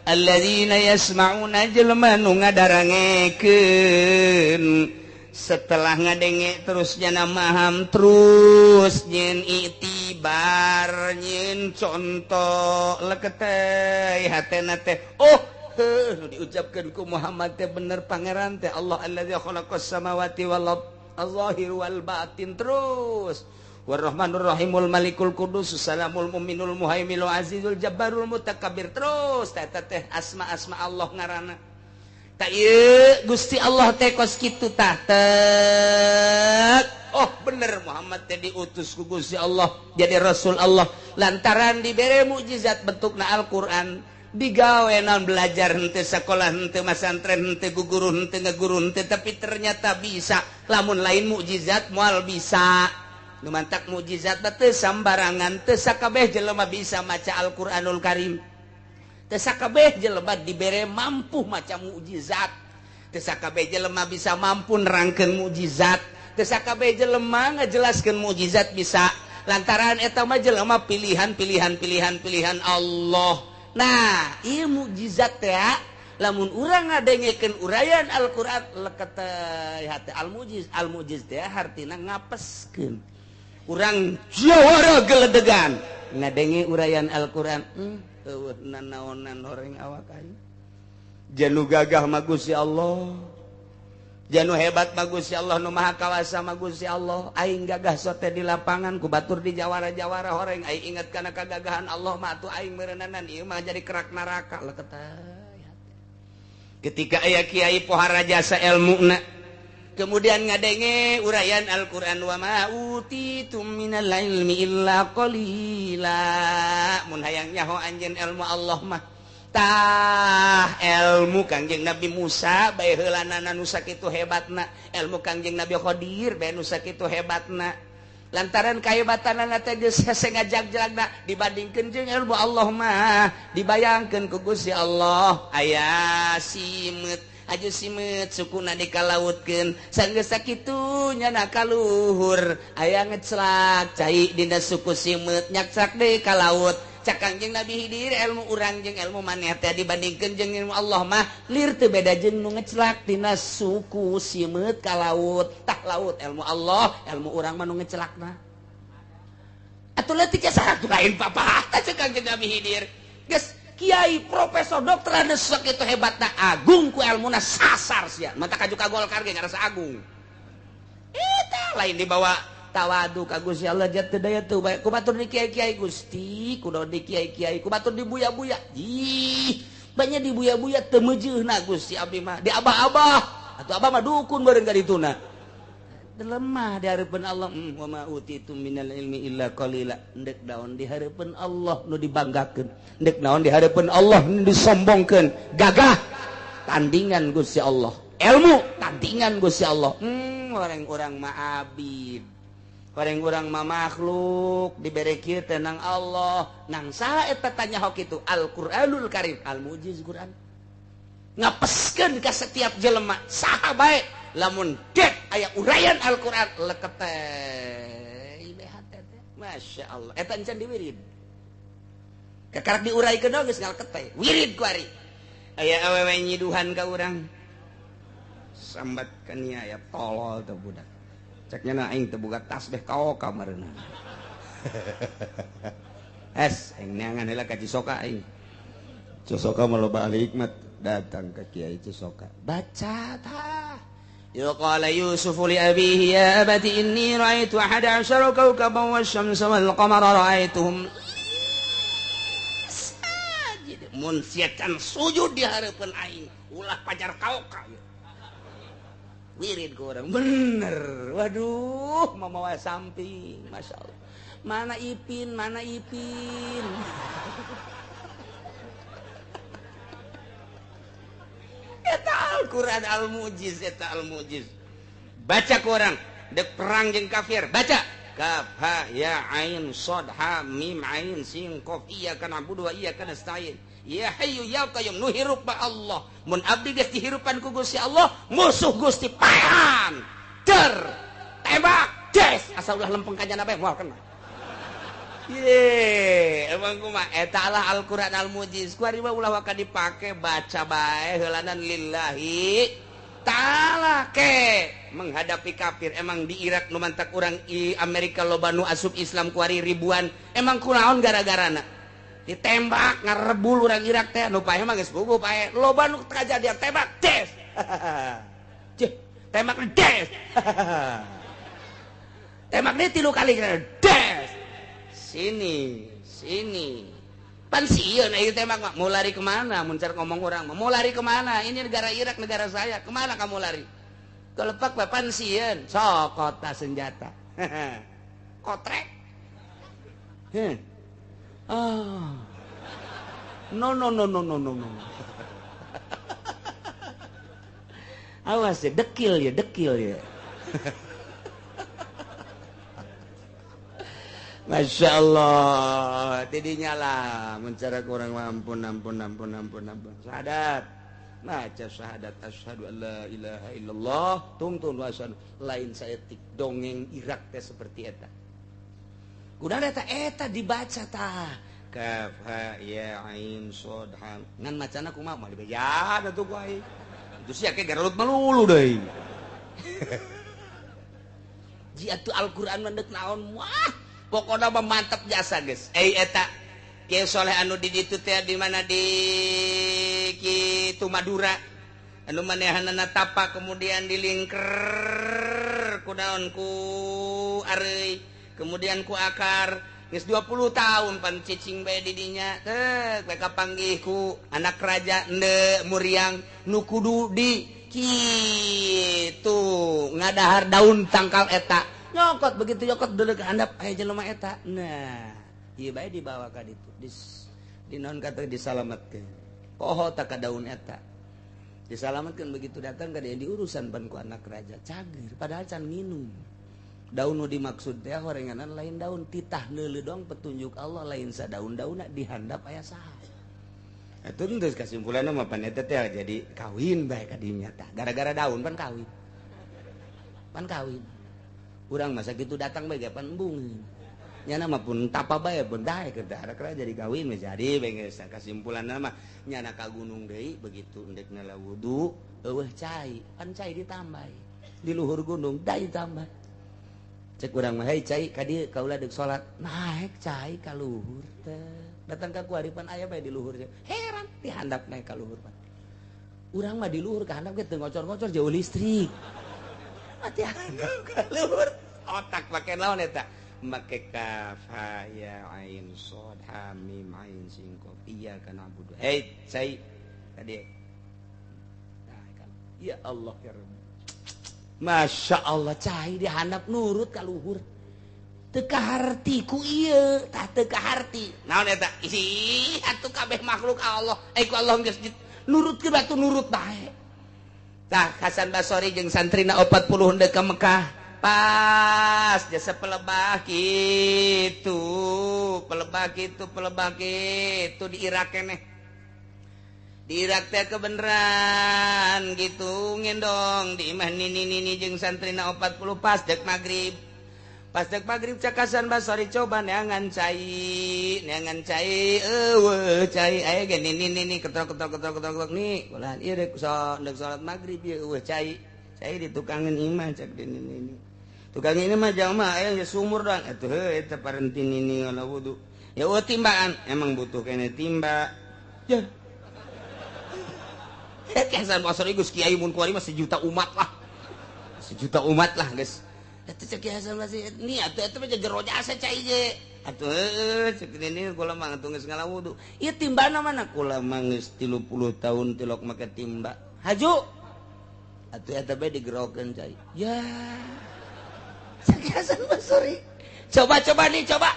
Alladzina yasma'una, jelema nu ngadarangekeun, setelah ngadenge terus jana maham, terus nyen itibar, nyen contoh leketeh hatena teh, oh heuh nu diucapkeun ku Muhammad teh bener, pangeran teh Allah allazi khalaqas samawati wal ard az-zahir wal batin, terus warahmanur rahimul malikul qudus salamul mu'minul muhaiminul azizul jabbarul mutakabbir, terus eta teh asma-asma Allah ngaranna. Tak ieu Gusti Allah teh kos kitu tah tek. Oh bener Muhammad teh diutus ku Gusti Allah jadi rasul Allah lantaran dibere mukjizat bentukna Al-Qur'an, digawe naon belajar henteu sekolah henteu masantren henteu guguru henteu ngaguru henteu, tapi ternyata bisa. Lamun lain mukjizat moal bisa. Nu mantak mukjizat teh sambarangan, teu sakabeh jelema bisa maca Al-Qur'anul Karim, teu sakabeh jelema dibere mampu maca mukjizat, teu sakabeh jelema bisa mampu nerangkeun mukjizat, teu sakabeh jelema ngajelaskeun mukjizat bisa, lantaran eta mah jelema pilihan pilihan pilihan pilihan Allah. Nah, ieu mukjizat teh lamun urang ngadengekeun uraian Al-Qur'an leketeh hate. Al-mujiz, al-mujiz teh hartina ngapeskeun. Urang jawara geledegan ngadenge uraian Al-Qur'an, eueuh nanaonan horeng awak aing, janu gagah mah Gusti Allah, janu hebat mah Gusti Allah, nu maha kawasa mah Gusti Allah. Aing gagah sote di lapangan ku batur di jawara-jawara horeng, aing inget kana kagagahan Allah mah atuh aing meureunana ieu mah jadi kerak neraka leketeh. Ketika aya kiai pohara jasa elmuna kemudian ngadenge uraian Al-Qur'an, wa ma utitum minal ilmi illa qalila, mun hayang nyaho anjeun ilmu Allah mah tah ilmu Kangjeng Nabi Musa bae heulanana nu sakitu hebatna, ilmu Kangjeng Nabi Khadir bae nu sakitu hebatna, lantaran kahebatanana teh geus hese ngajag-jalagna dibandingkeun jeung ilmu Allah mah. Dibayangkeun ku Gusti Allah aya simeut aju simeut sukuna dikalautkeun, sanggeus sakitu nyana kaluhur aya ngeclak cai dina suku simeut nyakclak deui ka laut. Cak Kangjeng Nabi Hidir ilmu urang jeung ilmu maneh teh dibandingkeun jeung ilmu Allah mah lir teu beda jeung nu ngeclak dina suku simeut ka laut. Tah laut ilmu Allah, ilmu urang mah nu ngecelakna atuh leutik asa lain papatah. Cak Kangjeng Nabi Hidir geus kiai profesor dokter anu sakitu hebatna agung ku elmuna sasar sia mata kaju ka Golkar ge ngarasa agung. Eta lain dibawa tawadu ka Gusti Allah jat teu daya teu bae ku batur di kiai-kiai Gusti, ku di kiai-kiai ku batur di buya-buya. Ih, banyak di buya-buya teu meujeuhna Gusti abdi mah di abah-abah atuh abah mah dukun bareng ka dituna. Lemah di hareupeun Allah, wa ma utitum minal ilmi illa qalila. Ndek naon di hareupeun Allah nu dibanggakeun, ndek naon di hareupeun Allah nu disombongkeun, gagah tandingan Gusti Allah, ilmu tandingan Gusti Allah. Orang-orang mah abid, orang-orang mah makhluk dibere kieu teh nang Allah, nang saha eta tanya hok itu Al-Qur'anul Karim, al-mujiz Qur'an ngapeskeun ka setiap jelema saha bae. Lamun dek aya uraian Al-Qur'an leket teh hate teh. Masya Allah. Eta encan diwirid. Kakarak diuraikeun geus ngaleket teh. Wirid ku ari. Aya awewe nyiduhan ka urang. Sambat kania ya tolol teh budak. Ceknya na aing teu boga tasbih kaoka mareuna. Es aing neangan heula ka Cisoka aing. Cisoka mah loba ahli hikmat, datang ke Kiai Cisoka. Baca tah. Ya qala Yusuf li abihi ya abati inni ra'aitu ahada asyara kawkaban wasyamsa wal qamara ra'aituhum sajid. Mun sia can sujud di hareupeun aing, ulah pajar kaoka. Wirid ku urang bener. Waduh, mamawa samping, Masya Allah. Mana Ipin, mana Ipin. Eta Al-Quran Al-Mujiz, eta Al-Mujiz. Baca ku orang, dek perang jeung kafir, baca. Kaf ha ya ain shad ha mim ain sin qaf iyyaka na'budu wa iyyaka nasta'in. Ya hayyu ya qayyum, nu hirup ba Allah. Mun abdi geus dihirupan ku Gusti Allah, musuh Gusti paehan. Der, tembak, des, asal ulah lempeng ka jana bae moal kena. Ye, emang kumaha eta lah Al-Qur'an Al-Mujiz. Ku ari mah ulah waka dipake, baca bae heulanan lillahi ta'ala ke menghadapi kafir. Emang di Irak nu mantak urang i Amerika loba nu asup Islam ku ari ribuan. Emang kunaon gara-garana? Ditembak ngarebul urang Irak teh nu paeh mah geus puguh paeh. Loba nu kajadian tembak des. Cih, tembak des. Tembak deui 3 kali des. Sini, sini. Pan sieun ieu tembak mah. Mau lari kemana? Mun car ngomong urang mah, mau lari kemana? Ini negara Irak, negara saya. Kemana kamu lari? Kelepak bae pan sieun. Sok kota senjata. Kotrek. Heh. Ah. No no no no no no no. Awas ya, dekil ya, dekil ya. Masya Allah, tidinya lah mencara kurang ampun ampun ampun ampun ampun. Syahadat, baca syahadat asyhadu an la ilaha illallah, tungtun wasan lain saeutik dongeng Irak teh seperti eta. Kuda eta eta dibaca tah. Kaf ha ya ain shad ha. Ngan macana kumaha mah dibejaan atuh ku aing. Itu sia ke garelut melulu deui. Ji atuh Al-Qur'an mah deuk naon wah. Pokokna mah mantap jasa geus. Eta Kiai Soleh anu di ditu teh di mana di kitu Madura. Anu manehanana tapa kemudian dilingker ku daun ku areuy, kemudian ku akar. Geus 20 tahun pan cicing bae di dinya teh bae kapanggih ku anak raja ende muriang nu kudu di kitu ngadahar daun tangkal eta. Nyokot begitu nyokot dulu ke handap aya jelema eta. Nah, ieu bae dibawa ka ditu. Di naon kata disalametkeun. Poho tak ka daun eta. Disalametkeun begitu datang ka dia diurusan pan ku anak raja. Cager padahal can nginum. Daun nu dimaksud teh horenganan lain daun titah neuleuh doang petunjuk Allah lain sadaun-daunna dihandap aya saha. Eta geus kasimpulanna mah pan eta teh jadi kawin bae ka dinya tah. Gara-gara daun pan kawin. Pan kawin. Urang masa gitu datang bae pan embung. Nyana mah pun tapa bae pun daek keur darak jadi kawin we jadi bae geus kasimpulanna mah nyana ka gunung deui begitu endek nala wudu eueuh cai, pan cai ditambah. Di luhur gunung dai tambah. Cek urang mah hei cai ka dieu kaula deuk salat. Naek cai ka luhur teh. Datang ka kuari pan aya bae di luhur. Heran dihandap naek ka luhur pan. Urang mah di luhur ka handap ge teu ngocor-ngocor jauh listrik. Mati handap ka luhur. Otak make naon eta? Make kaf ha ya ain shad ha mim ain sin qaf iyyaka na'budu. Hei cai tadi. Nah, kan. Ya Allah ya Rabb. Masya Allah cai dihandap nurut ka luhur. Teu kaharti ku ieu, tah teu kaharti. Naon eta? Ih, atuh kabeh makhluk Allah. Ku Allah geus nurutkeun batu nurut bae. Tah Hasan Basori jeung santrina 40 henteu ka Mekah. Pas jasa pelebah kitu, pelebah kitu, pelebah kitu di Irak keneh. Di Irak teh kebeneran gitu ngendong di imah nini-nini jeung santrina 40 pas dek magrib. Pas dek magrib cak Hasan Basri coba neangan cai eueuh cai aya ge nini-nini ketrok ketrok ketrok ketrok nih ulah ieu dek salat magrib ieu eueuh cai cai ditukangeun imah cak di nini. Tukang ini mah jamaah aya geus sumur doang atuh heuh eta parenti nini ngala wudu. Ya eueuh timbaan emang butuh kene timba. Ya. Hasan Basri geus kiai mun kuari mah sejuta umat lah. Sejuta umat lah geus. Eta cek Hasan Basri ni atuh eta mah jero jasa cai ge. Atuh heueuh cek nini kula mah atuh geus ngala wudu. Ieu timbana mana kula mah geus 30 tahun tilok make timba. Haju. Atuh eta bae digerokeun cai. Ya. Cek Hasan Basri. Coba-coba nih coba.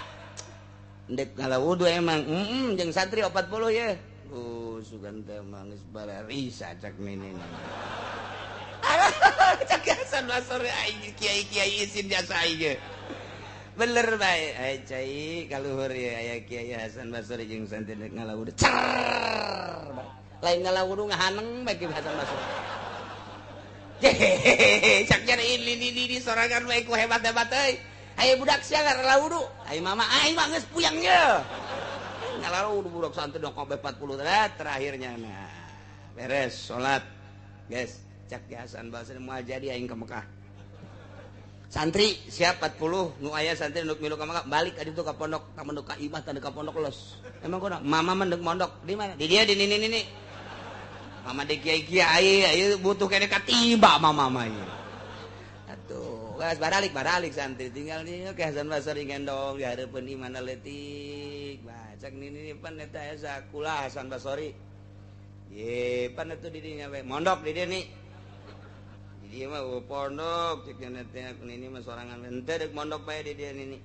Ndek ngala wudu emang jeung santri 40 ye. Sugan teh mah geus bararisa cak nini. Cak Hasan Basri aing kiai-kiai isin jasa aing. Bener bae aya cai kaluhur ye aya Kiai Hasan Basri jeung santri ngala wudu. Cer. Lain ngala wudu ngahaneng bae Ki Hasan Basri. Hehehe cak nyari ini di sorangan bae ku hebat-hebat euy. Aya budak sia ngala wudu. Ai mama aing mah geus puyang ye. Ngalalu budak santri dong kabeh 40 terakhirnya nah beres salat guys cak Hasan Basri moal jadi aing ke Mekah santri siap 40 nu aya santri nu milu ka Mekah balik ka ditu ka pondok ka mondok ka imah tanda ka pondok los emang kono mama mendek mondok di mana di dia di nini nini mama di kiai kiai ayo butuh kene katimba mama mah ieu atuh geus baralik santri tinggal di ke Hasan Basri gendong di hareupeun imah leutik cak nini pan eta aya sakulah Hasan Basri. Ye pan atuh di dinya we mondok di dieu nih. Di dieu mah pondok cek nya teh nini mah sorangan henteu deuk mondok bae di dieu nini.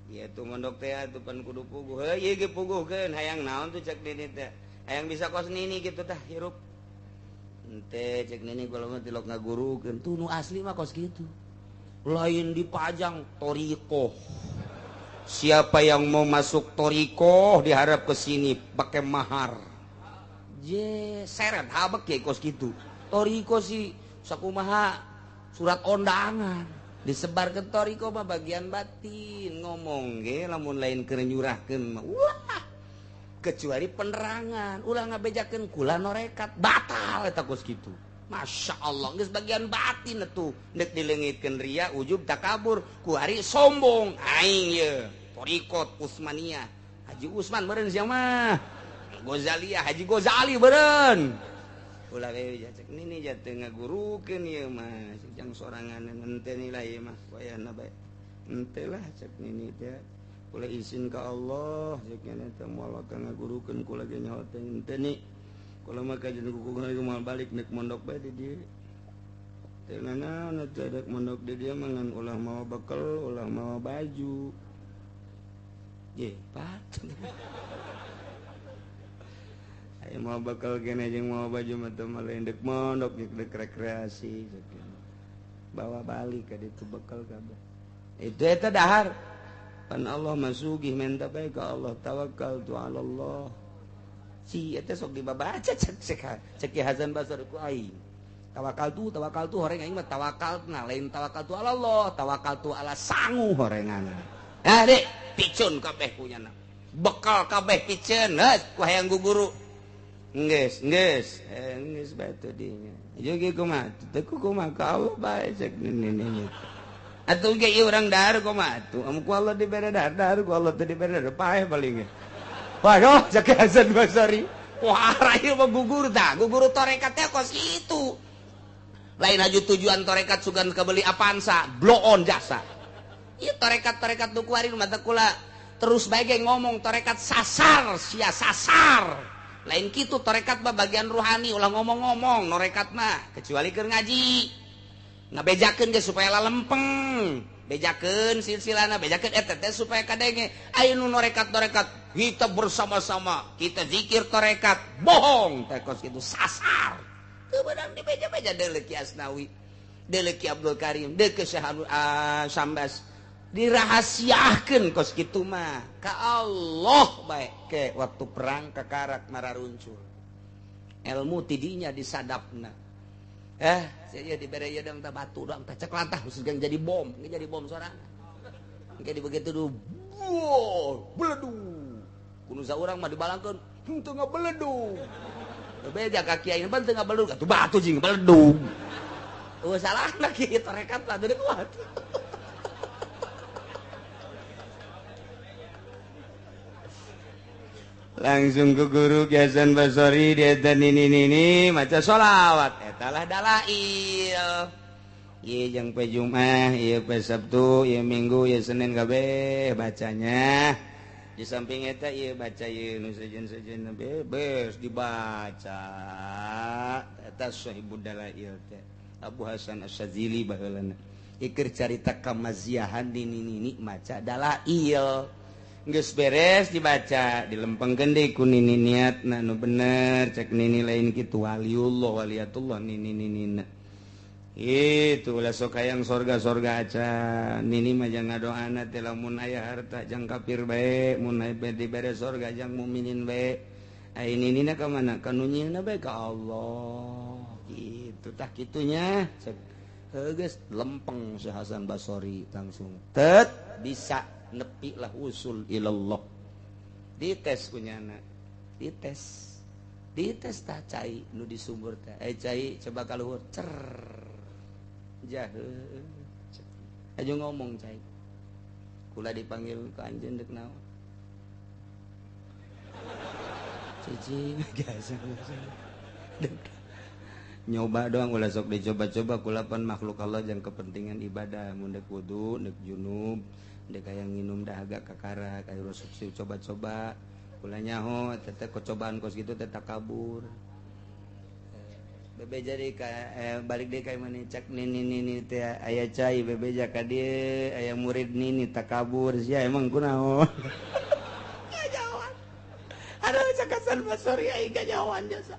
Ieu tuh mondok teh atuh pan kudu puguh. Heuh ieu ge puguhkeun hayang naon tuh cek nini teh. Hayang bisa kos nini kitu tah hirup. Henteu cek nini kula mah tilok ngagurukeun tuh nu asli mah kos kitu. Lain dipajang thoriqoh. Siapa yang mau masuk thoriqoh diharap ke sini pakai mahar. Je seret habek ya kos gitu. Thoriqoh sih sakumaha surat undangan disebar ke thoriqoh mah bagian batin ngomong ge lamun lain keur nyurahkeun mah ulah kecuali penerangan ulah ngabejakeun kula norekat batal eta kos kitu. Masya Allah geus bagian batin atuh deuk dileungitkeun ria ujub takabur ku ari sombong aing ye. Thoriqot Utsmaniyah Haji Usman beureun sia mah Ghazaliyah Haji Ghazali beureun ulah we cek nini jatuh ngagurukeun ieu mah jang sorangan henteu nilai ieu mah wayahna bae henteu lah cek nini teh kula izin ka Allah cek nini teh moal ka ngagurukeun kula ge nyaho teh henteu ni kula mah kajeun kuku moal balik nek mondok bae di dieu teh nanaon teh dek mondok di dieu mah ngan ulah mawa bekel ulah mawa baju. Ye, pat. Ayo mau bakal kene jeung mau baju mah teu mah dek mondok dek rekreasi bawa balik ka ditu bekal kabeh. Itu eta dahar. Pan Allah masugih menta bae ka Allah tawakal tu ala Allah. Si eta sok dibabaca cek cek Ki Hasan Basri ku aing. Tawakal tu horeng aing mah tawakal nah lain tawakal tu ala Allah, tawakal tu ala sangu horengan. Ah dek picun kabeh punyana. Bekal kabeh piceun geus ku hayang guguru. Geus, geus. Geus bae teu dinya. Ieu ge kumaha? Teu kumaha ka Allah bae cek nini. Atuh ge ieu urang dahar kumaha atuh? Amun ku Allah dibere dahar, dahar ku Allah teu dibere dahar paeh paling ge. Waduh cek Hasan Basri. Wah, ieu mah gugur tah. Gugur tarekat teh kos kitu. Lain aju tujuan tarekat sugan kabeli Avanza, blow on jasa. Ieu tarekat-tarekat nu kuari mata kula terus bae ge ngomong tarekat sasar sia sasar. Lain kitu tarekat mah bagian ruhani ulah ngomong-ngomong norekat mah kecuali keur ngaji. Ngabejakeun ge supaya lalempeng. Bejakeun silsilana, bejakeun eta teh supaya kadenge. Aya nu norekat-norekat kita bersama-sama, kita zikir tarekat, bohong teh kos kitu sasar. Teu beunang dibeja-beja deuleu Ki Asnawi, deuleu Ki Abdul Karim, deuleu Syekh Sambas. Dirahasiakeun kos kitu mah ka Allah bae ke waktu perang kakarak mararuncul. Ilmu tidinya disadapna. Saya dibere ieu dang tah batu dang tah cek lantah khusus jadi bom, jadi bom sorangan. Engke di begitu du. Beledug. Kudu saurang mah dibalangkeun, henteu ngabeledug. Bebeja ka kiai ban teu ngabeledug, atuh batu jeung beledug. Eueuh salahna kieu tarekat lah deui kuat. Langsung ke guru Ki Hasan Basori dia dan ini maca sholawat eta lah dalail. Ieu jeung pe Jumat, ieu pe Sabtu, ieu Minggu, ieu Senin kabeh bacanya. Di samping eta ieu baca ieu nu sejen-sejen bebes dibaca. Eta Sahibud Dalail teh Abu Hasan Asy-Syadzili baheulana. Iker carita kamaziahan di nini maca dalail. Geus beres dibaca dilempengkeun deui ku nini niatna nu bener cek nini lain kitu waliullah waliyatullah nini ninina. Itu ulah sok hayang sorga-sorga acan nini mah jang ngadoana teh lamun aya harta jang kafir bae mun aya dibere sorga jang mukminin bae. Ai ninina ka mana? Ka nu nyieunna bae ka Allah. Kitu tah kitunya cek heuh geus lempeng si Hasan Basori langsung tet bisa nepi lah usul ilallah. Dites kunyana, dites tah cai nu di sumur teh. Cai coba kaluhur cer jahe. Aja ngomong cai. Kula dipanggil ke anjeun deuk naon? Cicing biasa. Nyoba doang ulah sok dicoba-coba kulapan makhluk Allah jang kepentingan ibadah mun deuk wudu, deuk junub. Dek hayang nginum dahaga kakara kayak rusuk sih coba-coba kula nyaho teteh kecobaan kos gitu teh takabur bebe jadi ka balik deui ka mana cak nini nini teh aya cai bebeja ka dieu aya murid nini takabur sia emang kunaon gajawan aduh cak Hasan Basori aing gajawan jasa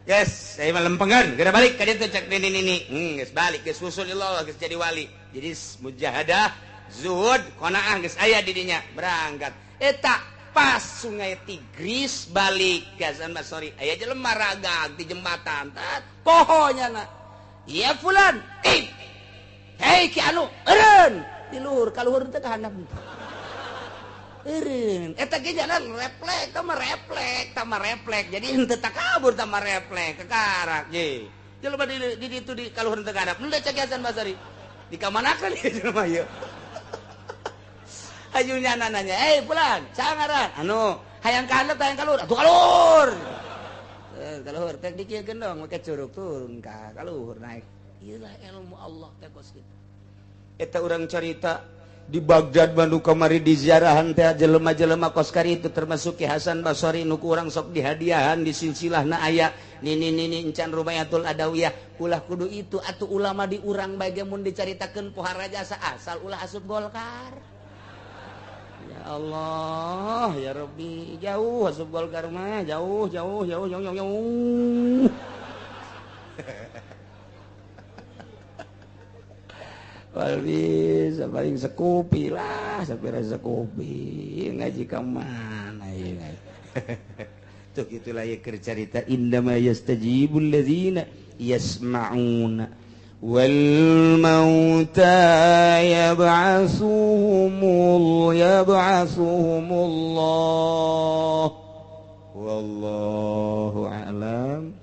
guys saya mah lempengan geura balik ka dieu teh cak nini nini geus balik geus usul Allah geus jadi wali jadi mujahadah zuhud qanaah geus aya di dinya berangkat eta pas sungai Tigris balik Hasan Basori aya jelema ragag di jembatan tat poho nyana ya fulan hei ki anu eureun di luhur ka luhur teh ka handap eureun eta ge jalan reflek tah mah reflek jadi henteu takabur tah mah reflek kakarak ye jelema di ditu di ka luhur teh ka handap nu cek Hasan Basori dikamanakeun ieu jelema ieu ajunya nanya, pulang, sangaran, anu, hayang ka handap, hayang ka luhur, atuh ka luhur, ka luhur, teh dikieukeun dong, make curug turun ka luhur naik, ieulah ilmu Allah teh kos kitu. Eta urang carita di Baghdad Bandung kamari di ziarahan teh jelema-jelema kos kari itu termasuk Ki Hasan Basori nu ku urang sok dihadiahan di silsilahna aya nini nini encan Rubayatul Adawiyah ulah kudu itu atuh ulama di urang bae ge mun dicaritakeun pohara jasa asal ulah asup Golkar. Ya Allah, ya Rabbi, jauh asup Golkar mah, jauh, jauh, jauh, jauh, jauh, jauh. Paling paling sekupi lah, sapira sekupi, ngaji ka mana ieu. Tuh gitulah ya cerita indama yastajibul ladzina yasma'una wal mauta yab'asuhumullah wallahu a'lam.